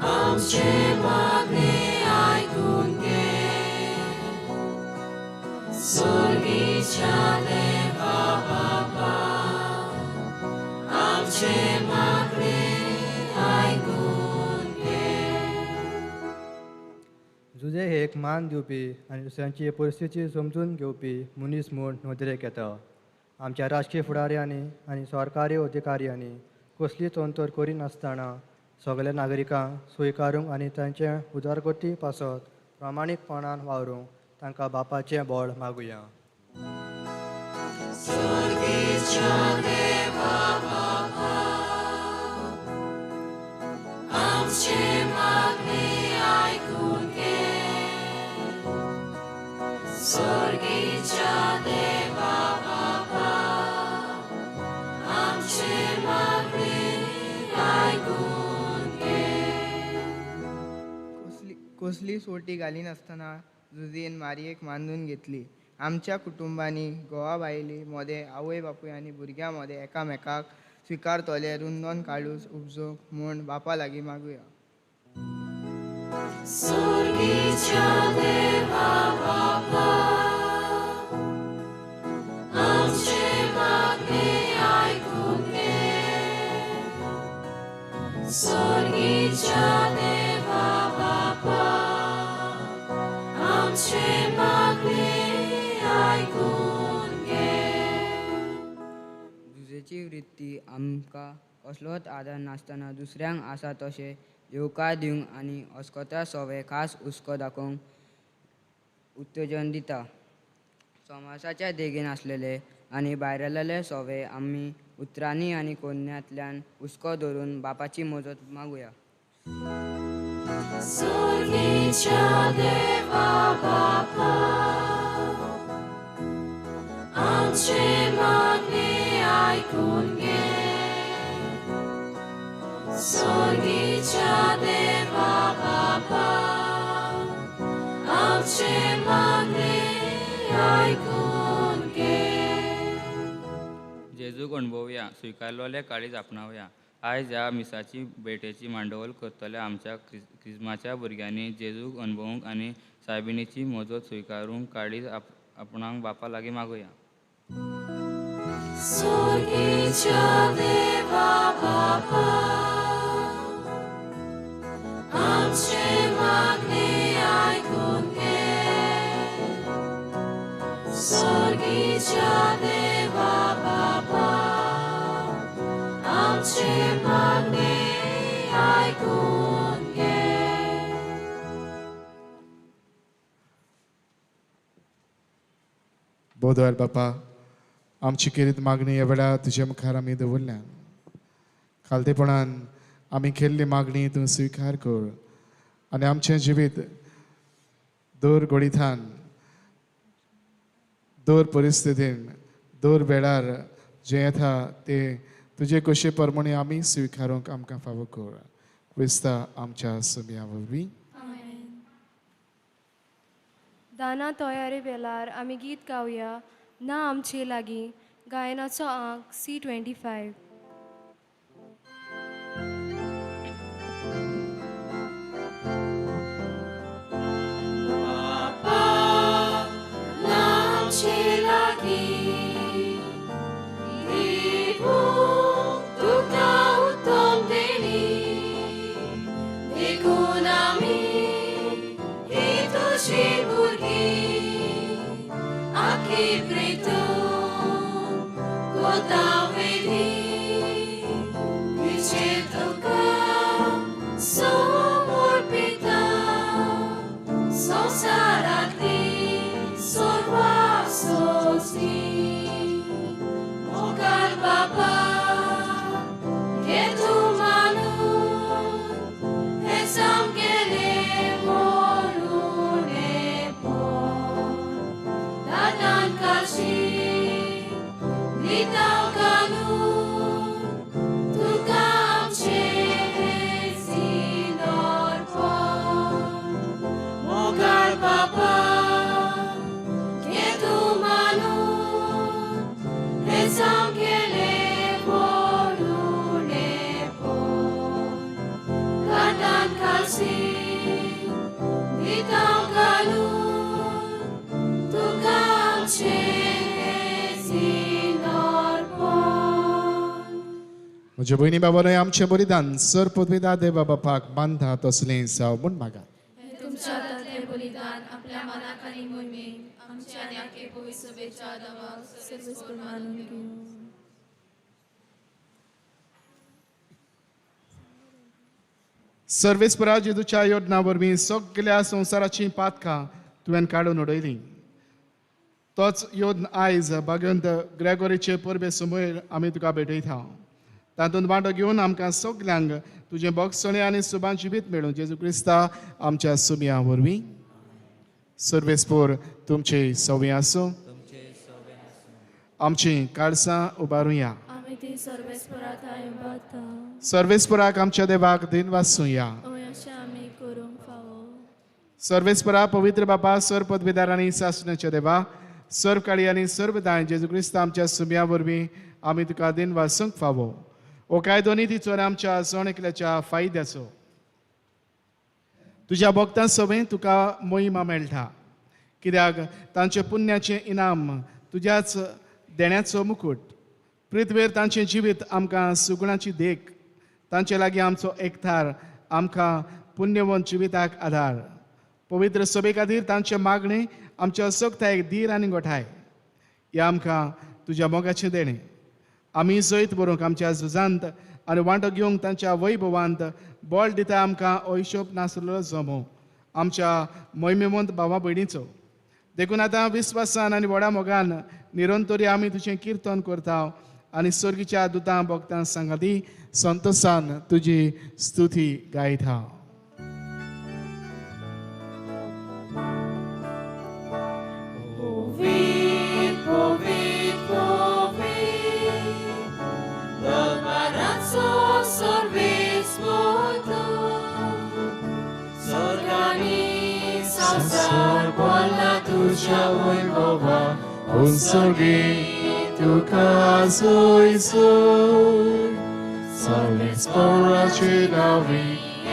आमचें मागणें आयकून घे. सोर्गीच्या देवा बापा, आमचें मागणें आयकून घे. जुजे हे एक मान दिवपी आनी दुसऱ्यांची परिस्थिती समजून घेवपी मनीस म्हूण नदरेक येता. आमच्या राजकीय फुडाऱ्यांनी आनी सरकारी अधिकाऱ्यांनी कसलीच अंतर करिनासतना सगल्या नागरिकांक स्विकारूंक आनी तांचे उदरगती पासत प्रामाणीकपणान वावरूंक तांकां बापाचें बळ मागुया. सोर्गीच्या देवा बापा, आमचें मागणें आयकून घे. सोर्गीच्या देवा बापा, आमचें मागणें आयकून घे. कसली सोटी घालिनासतना जुझेन मारयेक मानून घेतली. आमच्या कुटुंबांनी घोवा बायले मोदें, आवय बापूय आनी भुरग्यां मोदें एकामेकाक स्विकारतले रुंदोन काडूस उपजोवंक म्हूण बापा लागीं मागुया. सोर्गीच्या देवा बापा, आमचें मागणें आयकून घे. सोर्गीच्या देवा बापा, आमचें मागणें आयकून घे. जुझेची वृत्ती आमकां कसलोच आदार नासतना दुसऱ्यांक आसा तशें येवकार दिवंक आनी अस्कता सोवे खास हुस्को दाखोवंक उत्तेजन दिता. समाजाच्या देगेन आसलेले आनी भायरलेले सोवे आमी उतरांनी आनी कोन्यांतल्यान हुस्को धरून बापाची मजत मागुया. सोर्गीच्या देवा बापा, आमचें मागणें आयकून घे. सोर्गीच्या देवा बापा, आमचें मागणें आयकून घे. जेजूक अणभवया, स्विकारलेलें काळीज आपणावया. आयज ह्या मिसाची भेटेची मांडवल करतल्या आमच्या क्रिज्माच्या भुरग्यांनी जेजूक अणभवूंक आनी सायबिणीची मजत स्विकारूंक काळीज आपणाक बापा लागीं मागुया. सोर्गीच्या देवा बापा, आमचें मागणें आयकून घे. सोर्गीच्या देवा बापा, आमचें मागणें आयकून घे. बोदोयल बापा, आमची केरीत मागणी ह्या वेळार तुजे मुखार आमी दवरल्या. खालतेपणान आमी केल्ली मागणी तूं स्विकार कर आनी आमचें जिवीत दर गोडिथान, दर परिस्थितीन, दर वेळार जें येता तें तुजे कशे प्रमाणे आमी स्विकारूंक आमकां फावो कर. क्रिस्ता आमच्या सुम्या वरवीं. दाना तयारे वेळार आमी गीत गावया ना आमचे लागीं, गायनाचो आंक C25. बापा, ना आमचे लागीं दिवूंक तुका उत्तम देणी, देखून आमी ही तुजी भुरगीं आखी प्रितून कोतावेली विचेर तुका समर्पिता संवसारांतली सर्वा सोंसली. मोगाळ बापा, घे तूं मानून हें सामकेलें म्हणून पण दादान काशी दिता कानून तुका आमचें हें सिनोरपण. मोगाळ बापा, घे तूं मानून हें सामकेलें म्हज्या भयणी बाबानो आमचें बलिदान सर पदवेदा देवा बापाक बांदा तसलें जावं म्हूण मागात. तुमच्या हातांतलें बलिदान आपल्या मनाक आनी मोहिमेक आमच्या आनी आखे पवित्र सभेच्या देवाक सर्वेस्पर मानून घेवं. सर्वेस्परा जेजूच्या योजना वरवीं सगल्या संवसाराचीं पातकां तुवें काडून उडयलीं. तोच योद्न आयज भाग्यवंत ग्रेगोरीचे परबे समयर आमी तुका भेटयता. तातूंत वांटो घेवन आमकां सगल्यांक तुजें भोगसणें आनी सुबान जिवीत मेळूं जेजू क्रिस्ता आमच्या सुमया वरवीं. सर्वेस्पोर तुमचे सवे आसूं. आमचीं काळसां उबारुया. आमी ती सर्वेस्परा थांय उबारता. सर्वेस्पराक आमच्या देवाक दिन वाचुया. अशें आमी करूंक फावो. सर्वेस्परा पवित्र बापा सर पदवीदार आनी सासण्याच्या देवा सर्व काळी आनी सर्व दाय जेजू क्रिस्ता आमच्या सुमया वरवीं आमी तुका दिन वाचूंक फावो. हो कायदो नी चोर आमच्या सण एकल्याच्या फायद्याचो. तुज्या भक्तां सवें तुका मोहिमा मेळटा कित्याक तांचे पुण्याचें इनाम तुज्याच देण्याचो मुकूट. पृथ्वेर तांचें जिवीत आमकां सुगुणाची देख. तांचे लागीं आमचो एकठार आमकां पुण्यवंत जिविताक आदार. पवित्र सभे खातीर तांचें मागणें आमच्या असक्तायेक धीर आनी गोठाय. ह्या आमकां तुज्या मोगाचें देणें. आमी जैत बरोवंक आमच्या झुजांत आनी वांटो घेवंक तांच्या वैभवांत बळ दिता आमकां हिशोब नासलेलो जमो आमच्या मोहिमेवंत भावा भयणीचो. देखून आतां विस्वासान आनी व्हडा मोगान निरंतरी आमी तुजें किर्तन करता आनी सर्गीच्या दुतां भक्तां सांगाती संतोसान तुजी स्तुती गायता. तुका सोयसोय सर्वेस्पराचे नांवी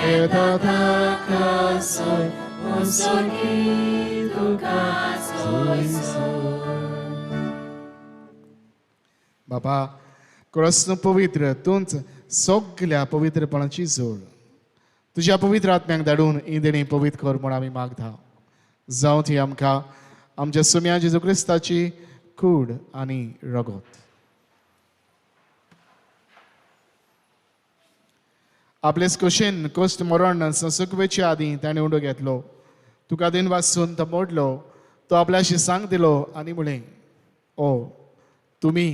येता ताकासोय उंसोगी तुका सोयसोय. बाबा क्रस्न पवित्र तूंच सगल्या पवित्रपणाची जोड. तुज्या पवित्र आत्म्यांक धाडून ही देणी पवित्र कर म्हूण आमी मागता. जावं ती आमकां आमच्या सुम्या जेजू क्रिस्ताची कूड आनी रगत. आपलेच कुशीन कोश्ट मरण संसुकवेचे आदीं ताणें उंडो घेतलो. तुका दिन वाचून तो मोडलो. तो आपल्याशी सांग दिलो आनी म्हळें, ओ तुमी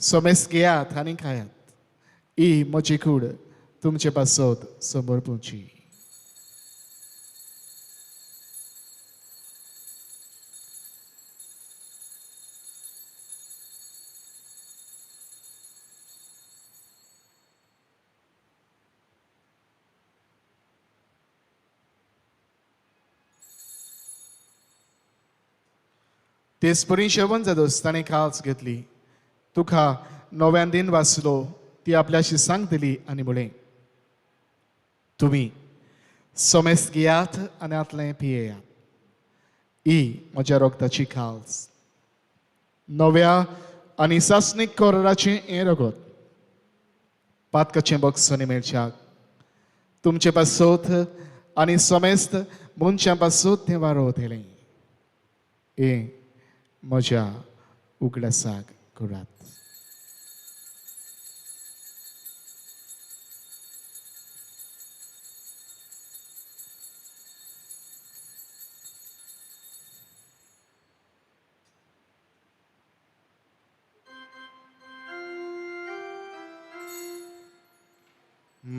समेस्त घेयात आनी खायात. ही म्हजी कूड तुमचे पासत समर्पुची. तेच परी शेवण जादोस ताणें खास घेतली. तुका नव्यान दिन वाचलो. ती आपल्याशी सांग दिली आनी म्हळें, तुमी समेस्त घेयात आनी आतलें पियेयात. ही म्हज्या रगताची खास नव्या आनी सासणीक कराराचें हें रगत पातकाचें बक्षणी मेळच्याक तुमचे पासत आनी समेस्त मनशां पासत तें वारोवतलें. हें म्हज्या उगडासाक करात.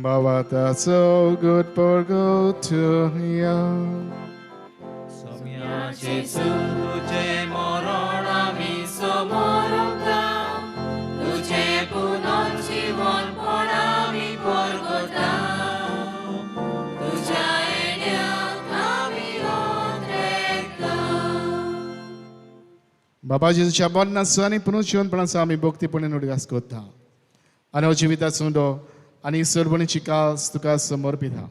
Bawat so good for go to ya. Somya Jesu tujhe moron ami somorota, tujhe punon jivon pon ami porgota, tujha enyak ami otrekta. Baba Jesuच्या मरणाचो आनी पुनर्जीवनपणाचो आमी भक्तीपणान उडगास करता आनी हो जिविताचो उंडो आनी सरबणीची कास तुका समर्पिता.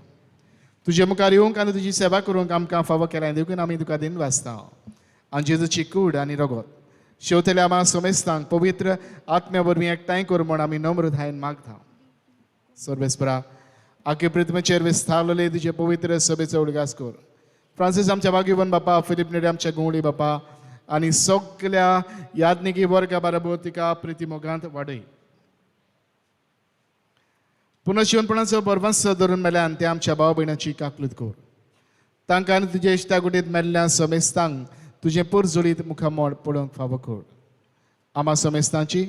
तुजे मुखार येवंक आनी तुजी सेवा करूंक आमकां फावो केल्या देखून आमी तुका दिन वाचता. आनी जेजूची कूड आनी रगत शेवतल्या आमा समेस्तांक पवित्र आत्म्या वरवीं एकठांय कर म्हूण आमी नम्रतायेन मागता. सर्वेस्परा आखे पृथ्वीचेर विस्तारलेले तुजे पवित्र सभेचो उडगास कर. फ्रांसीस आमच्या भाग्यवन बापा, फिलीप नेरी आमच्या गुंवळी बापा आनी सगल्या याज्ञिकी वर्गा बरोबर तिका प्रिती मोगांत वाडय. पुनर्जीवनपणाचो बरवंस धरून मेल्यान ते आमच्या भाव भयणाची काकलूत कर. तांकां आनी तुजे इश्टागुटींत मेल्ल्या समेस्तांक तुजें पुरजुळीत मुखामळ पळोवंक फावो कर. आमा समेस्तांची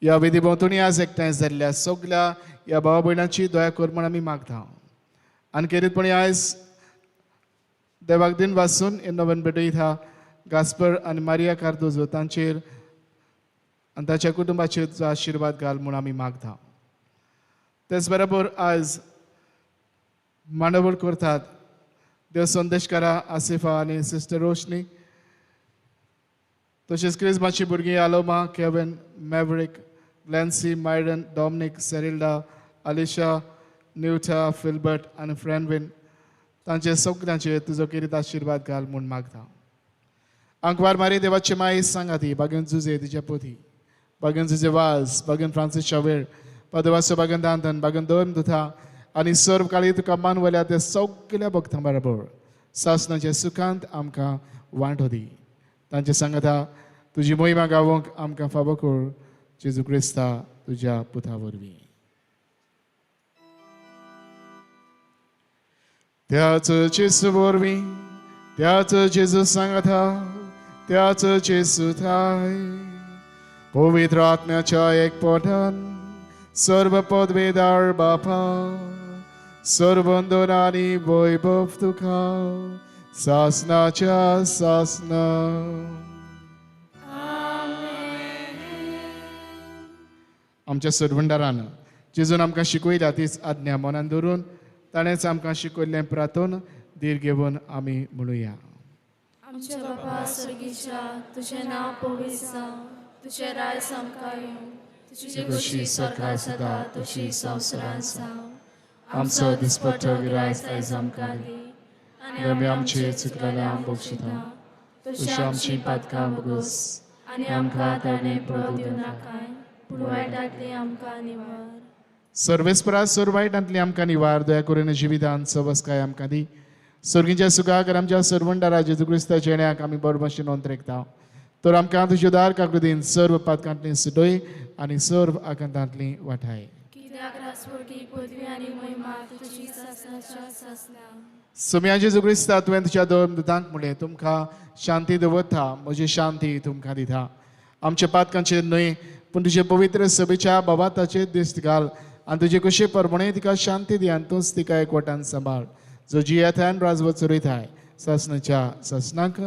ह्या विधी भोंवतणी आज एकठांय जाल्ल्या सगल्या ह्या भाव भयणाची दया कर म्हूण आमी मागता. आनी खेरीतपणी आयज देवाक दिन वासून हे नवेन भेटयता गास्पर आनी मारिया कार्दोजो तांचेर आनी ताच्या कुटुंबाचेर तुजो आशिर्वाद घाल म्हूण आमी मागता. तेच बरोबर आयज मांडावळ करतात देव संदेशकारा आसिफा आनी सिस्टर रोशनी, तशेंच क्रिजमाची भुरगीं Aloma, Kevin, Maverick, Glancy, Myron, Dominic, Serilda, Alisha, Newta, Philbert आनी फ्रेंडविन तांचे सगल्यांचेर तुजो किरीत आशिर्वाद घाल म्हूण मागता. आंकवार मारी देवाची माई सांगाती बागेन जुजे तिच्या पोथी, बागेन जुजे वाज, बागेन फ्रांसीस शावेर, पदवासो बागेन दांतन, बागेन दोन दुथा आनी सर्व काळी तुका मानवल्या त्या सगल्या भक्तां बरोबर सासणाच्या सुखांत आमकां वांटो दी. तांचे सांगता तुजी मोहिमा गावोंक आमकां फावो कर, जेजू क्रिस्ता तुज्या पुता वरवीं. त्याच जेजू वरवीं, त्याच जेजू सांगता, त्याच जेजू थाय पवित्र आत्म्याच्या एकपटान सर्व पदवेदार बापा, सर्वंदन आनी वैभव तुका सासनाच्या सासना. आमच्या सरवंडारान जेजून आमकां शिकयल्या तीच आज्ञा मनान धरून ताणेंच आमकां शिकयल्लें प्रार्थन धीर घेवन आमी म्हणुया. आमच्या बापा स्वर्गीच्या, तुजें नांव पवित्र जावं, तुजें राज आमकां येवं, तुजी खोशी स्वर्गार जाता तशी संवसारांत जावं. आमचो दिसपट्टो गिरायस आयज आमकां दी आनी आमी आमचे चुकलेल्यांक बक्षिता तशी आमची पातकां भोगोस आनी आमकां ताणें पळोवंक दिवं नाकाय, पूण वायटांतली आमकां निवार. सर्वेस्परा सर्व वायटांतली आमकां निवार, दया करून जिवितान सवस्काय आमकां दी. सर्गीच्या सुखाक आमच्या सर्वंडारा जेजू क्रिस्ताच्या येण्याक आमी बरोबर नोंद रेखता. तर आमकां तुज्या दार काकृतीन सर्व पातकांतली सुटय आनी सर्व आकांतांतली वाठाय. कित्याक रासवटी पदवी आनी महिमा तुजी सासणाच्या सासना. सोम्या जेजू क्रिस्ता, तुवें तुज्या दोन दुतांक म्हणलें, तुमकां शांती दवरता, म्हजी शांती तुमकां दिता. आमच्या पातकांचेर न्हय पूण तुजे पवित्र सभेच्या बाबाताचेर दिश्ट घाल आनी तुजे कशे परमणे तिका शांती दी आनी तूंच तिका एकवटान सांबाळ, जो जियेताय राजवत चलयताय सासणाच्या सासणाक.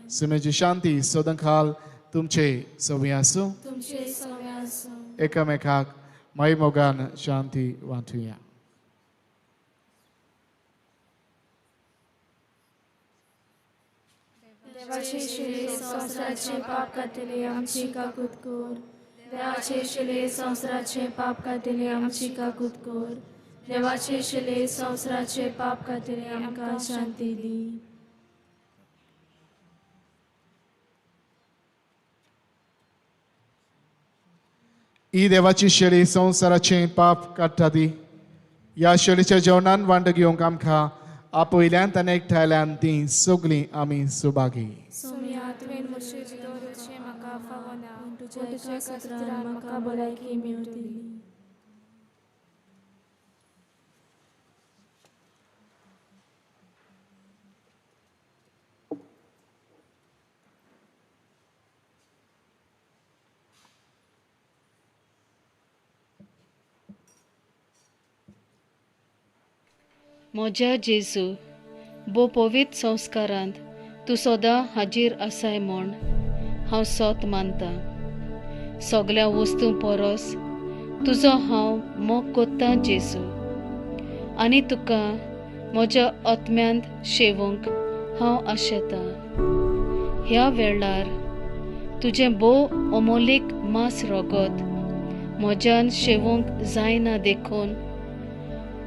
सुमेची शांती सदांकाल तुमचे सवी आसूं. तुमचे सवे आसूं. एकामेकाक माई मोगान शांती वांटुया. देवाचे शिले संवसाराचे पाप कातले आमची काकूत कर. देवाचे शिले संवसाराचे पाप कातले आमची काकूत कर. देवाचे शिले संवसाराचे पाप कातले आमकां शांती दी. ही देवाची शेळी संवसाराचें पाप काडटा ती. ह्या शेळीच्या जेवणान वांटो घेवंक आमकां आपयल्यान आनी एकठांयल्यान ती सगळीं आमी सुभागी. सोम्या, तुवें म्हजें दवरचें म्हाका फावना, पूण तुज्या सत्रान म्हाका भलायकी मेळटली. म्हज्या जेजू, भोव पवित्र संस्कारांत तूं सदां हाजीर आसाय म्हूण हांव सोत मानता. सगल्या वस्तूं परस तुजो हांव मोग कोत्तां जेजू, आनी तुका म्हज्या आत्म्यांत शेवूंक हांव आशेतां. ह्या वेळार तुजें भोव अमोलीक मांस रगत म्हज्यान शेवूंक जायना देखून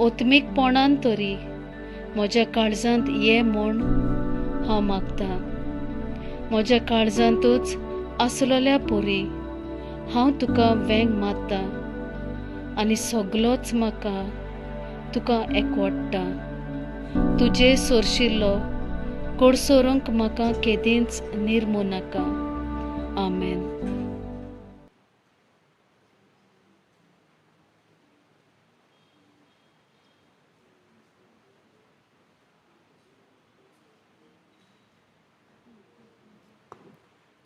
ओत्मीकपणान तरी म्हज्या काळजांत ये म्हूण हांव मागतां. म्हज्या काळजांतूच आसलेल्या परी हांव तुका वेंग मारतां. आनी सगलोच म्हाका तुका एकवडटा. तुजे सोरशिल्लो कोडसोरूंक म्हाका केदींच निर्मू नाका. आमेन.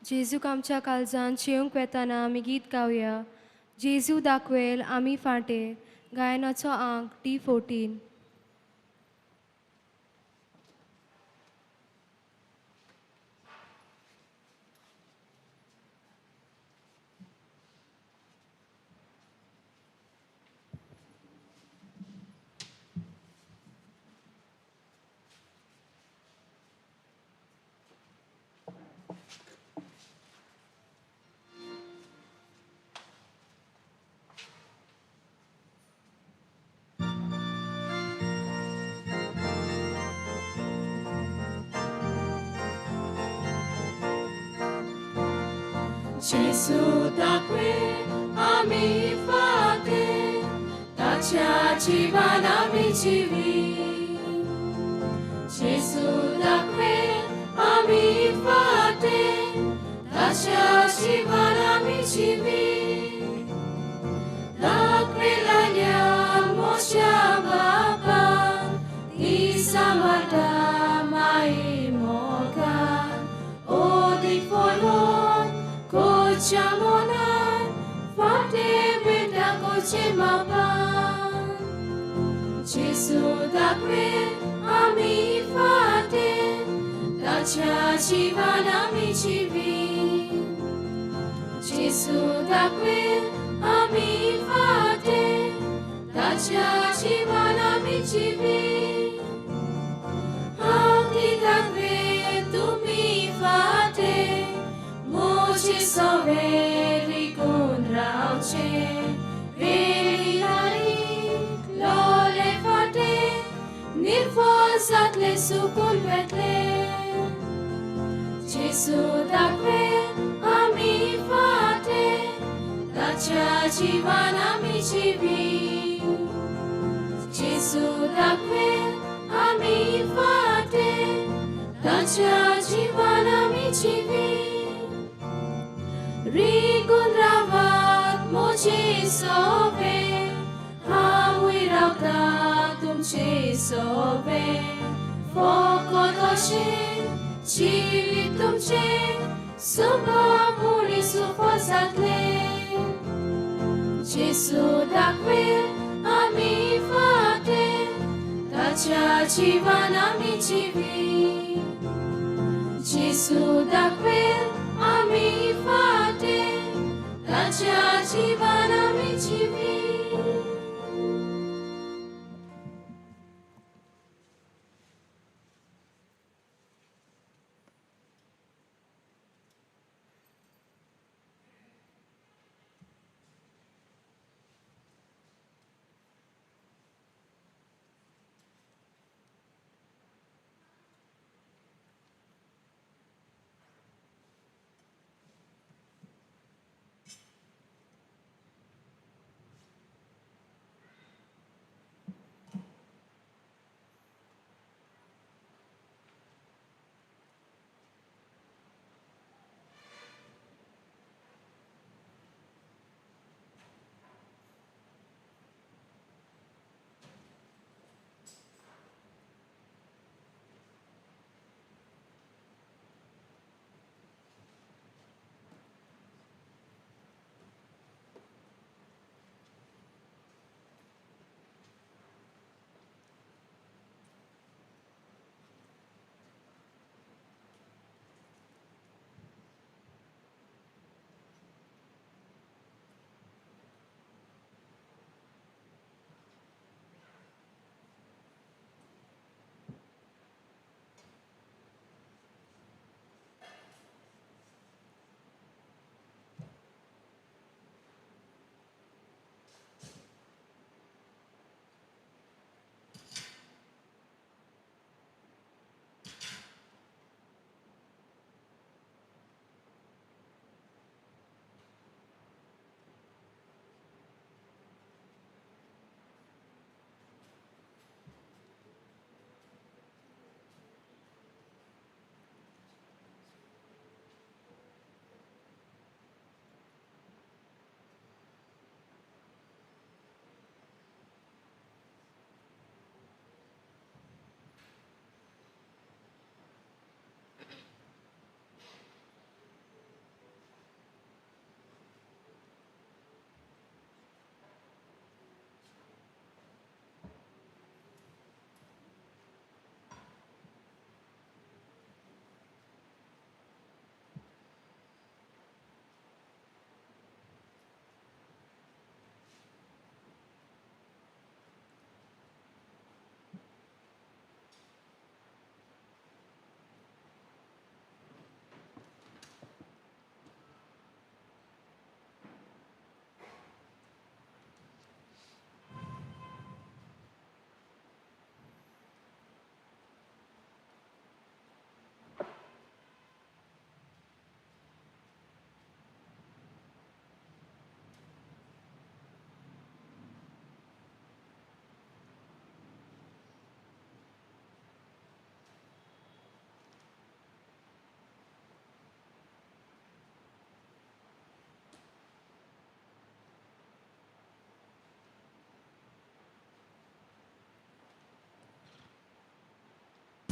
जेजूक आमच्या काळजान शेवंक वेताना आमी गीत गावया. जेजू दाखवेल आमी फांटे, गायनाचो आंक D14. Gesù d'acque ami fate, tacia civan amici vi. Gesù d'acque ami fate, tacia civan amici vi. D'acque la moscia baba, di samarta mai mokan, o di folon. Kochamonan, fate beta kochemapan. Gesù d'acque ami fate, tacia civan amici vi. Gesù d'acque ami fate, tacia civan amici vi. Hauti d'acque tu mi fate, moci soveri con rauce, velinari lole fate, nirfosat le sucul vetle. Gesù d'acque ami fate, tacia civan amici vi. Gesù d'acque ami fate, tacia civan amici vi. Rigundravat moci sove, hamuirauta tumci sove, focodoshi civitumce, subamuri sufozatle. Gesù d'acque ami fate, tacia civan amici vi. Gesù d'acque ami fate, tacia civan amici vi.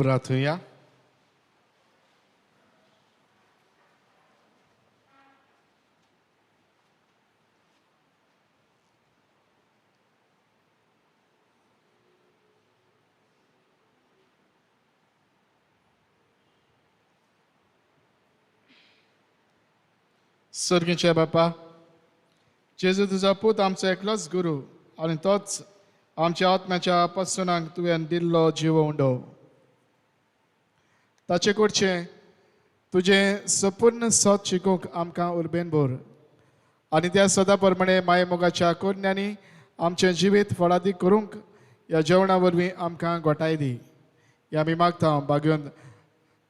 प्रार्थुया. सर्गीच्या बापा, जेजू तुजो पूत आमचो एकलोच गुरू आनी तोच आमच्या आत्म्याच्या पसनाक तुवें दिल्लो जीव उंडो, ताचे कडचें तुजें संपूर्ण सत शिकूंक आमकां उर्बेन भर आनी त्या सदा प्रमाणे माये मोगाच्या कोरण्यांनी आमचें जिवीत फळादीक करूंक ह्या जेवणा वरवीं आमकां गोठाय दी. ह्या आमी मागता बागेवन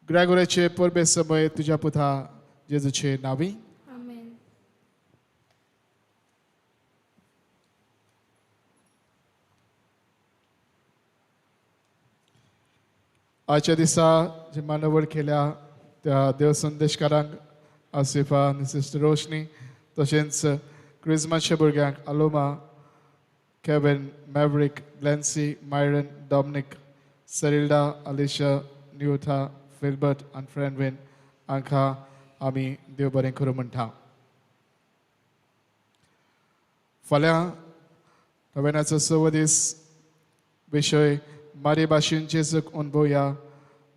ग्रेगोराचे परबे समय तुज्या पुता जेजूचे नांवी. आयच्या दिसा जे मांडावळ केल्या त्या देव संदेशकारांक आसिफा आनी सिस्टर रोशनी, तशेंच क्रिजमाच्या भुरग्यांक Aloma, Kevin, Maverick, Glancy, Myron, Dominic, Serilda, Alisha, Newtha, Philbert आनी फ्रेंडविन हांकां आमी देव बरें करूं म्हणटा. फाल्यां नव्यानाचो 6वो दीस, विशय मारी भाशेन जेजूक अणभवया,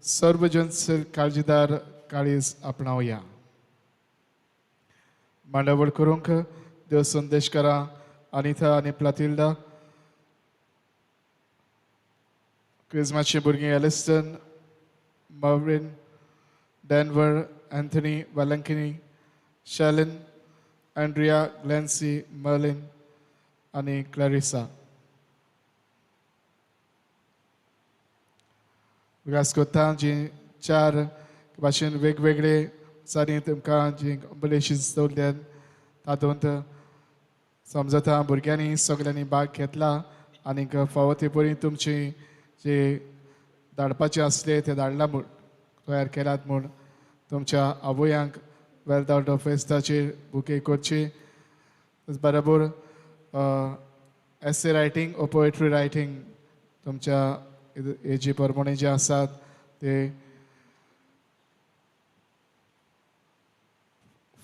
सर्वजन काळजीदार काळीज आपणावया. मांडावळ करूंक देव संदेशकारां अनिता आनी प्लातिल्डा, क्रिजमाची भुरगीं Aliston, Marvin, Denver, Anthony, Velankani, Shalin, Andrea, Glancy, Merlin आनी क्लॅरिसा. विकास कोत्ता जी 4 भाशेन वेगवेगळे सारी तुमकां जी कॉम्पिटिशन्स दवरल्यात तातूंत समजता भुरग्यांनी सगल्यांनी भाग घेतला आनीक फावो ते परी तुमची जे धाडपाचे आसले ते धाडला म्हूण तयार केलात म्हूण तुमच्या आवयांक वेल्थ आउट ऑफ फेस्ताचेर बुके करची. बरोबर एसे रायटींग ओ पोएट्री रायटींग तुमच्या एजी प्रमाणे जे आसात ते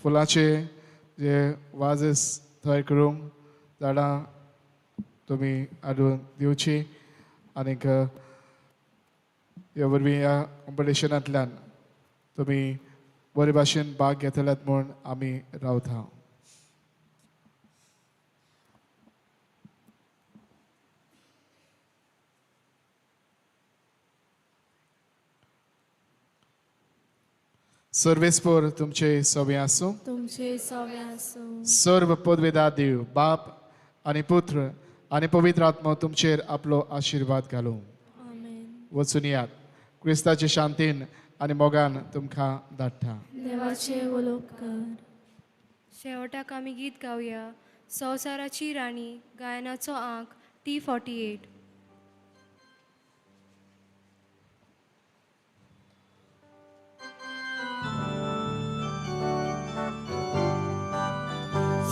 फुलाचे जे वाजेस तयार करूंक झाडां तुमी हाडून दिवची आनीक ह्या वरवीं ह्या कॉम्पिटिशनांतल्यान तुमी बरे भाशेन भाग घेतल्यात म्हूण आमी रावता. सर्वेस्पोर तुमचे सवे आसूं, तुमचे सवे आसूं. सर्व पदवेदार देव बाप आनी पुत्र आनी पवित्र आत्मो तुमचेर आपलो आशिर्वाद घालूं. वचून यात, क्रिस्ताचे शांतीन आनी मोगान तुमकां धाडटा. देवाचे उलोवप कर. शेवटाक आमी गीत गावया, संवसाराची राणी, गायनाचो आंक T48.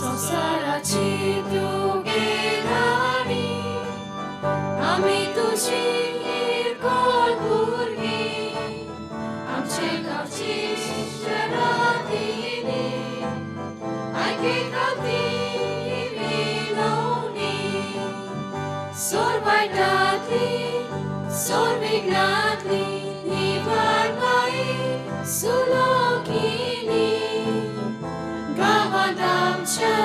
संवसाराची तुगे राणी, आमी तुजी कोण भुरगीं, आमचे गांवची शरादिनी, आयकता ती विनवणी, सोर वायटांतली, सोर विघ्नांतली, निवार बाई सुलोकिनी. गांवांत आमच्या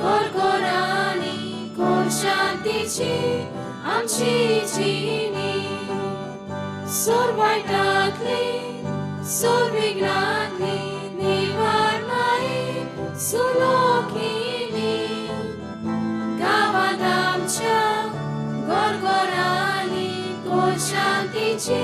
गोरगोरांनी कोर शांतीची आमची जिणी, सोर वायटांतली, सोर विघ्नांतली, निवार माई सुलोकिनी. गांवांत आमच्या गोरगोरांनी कोर शांतीची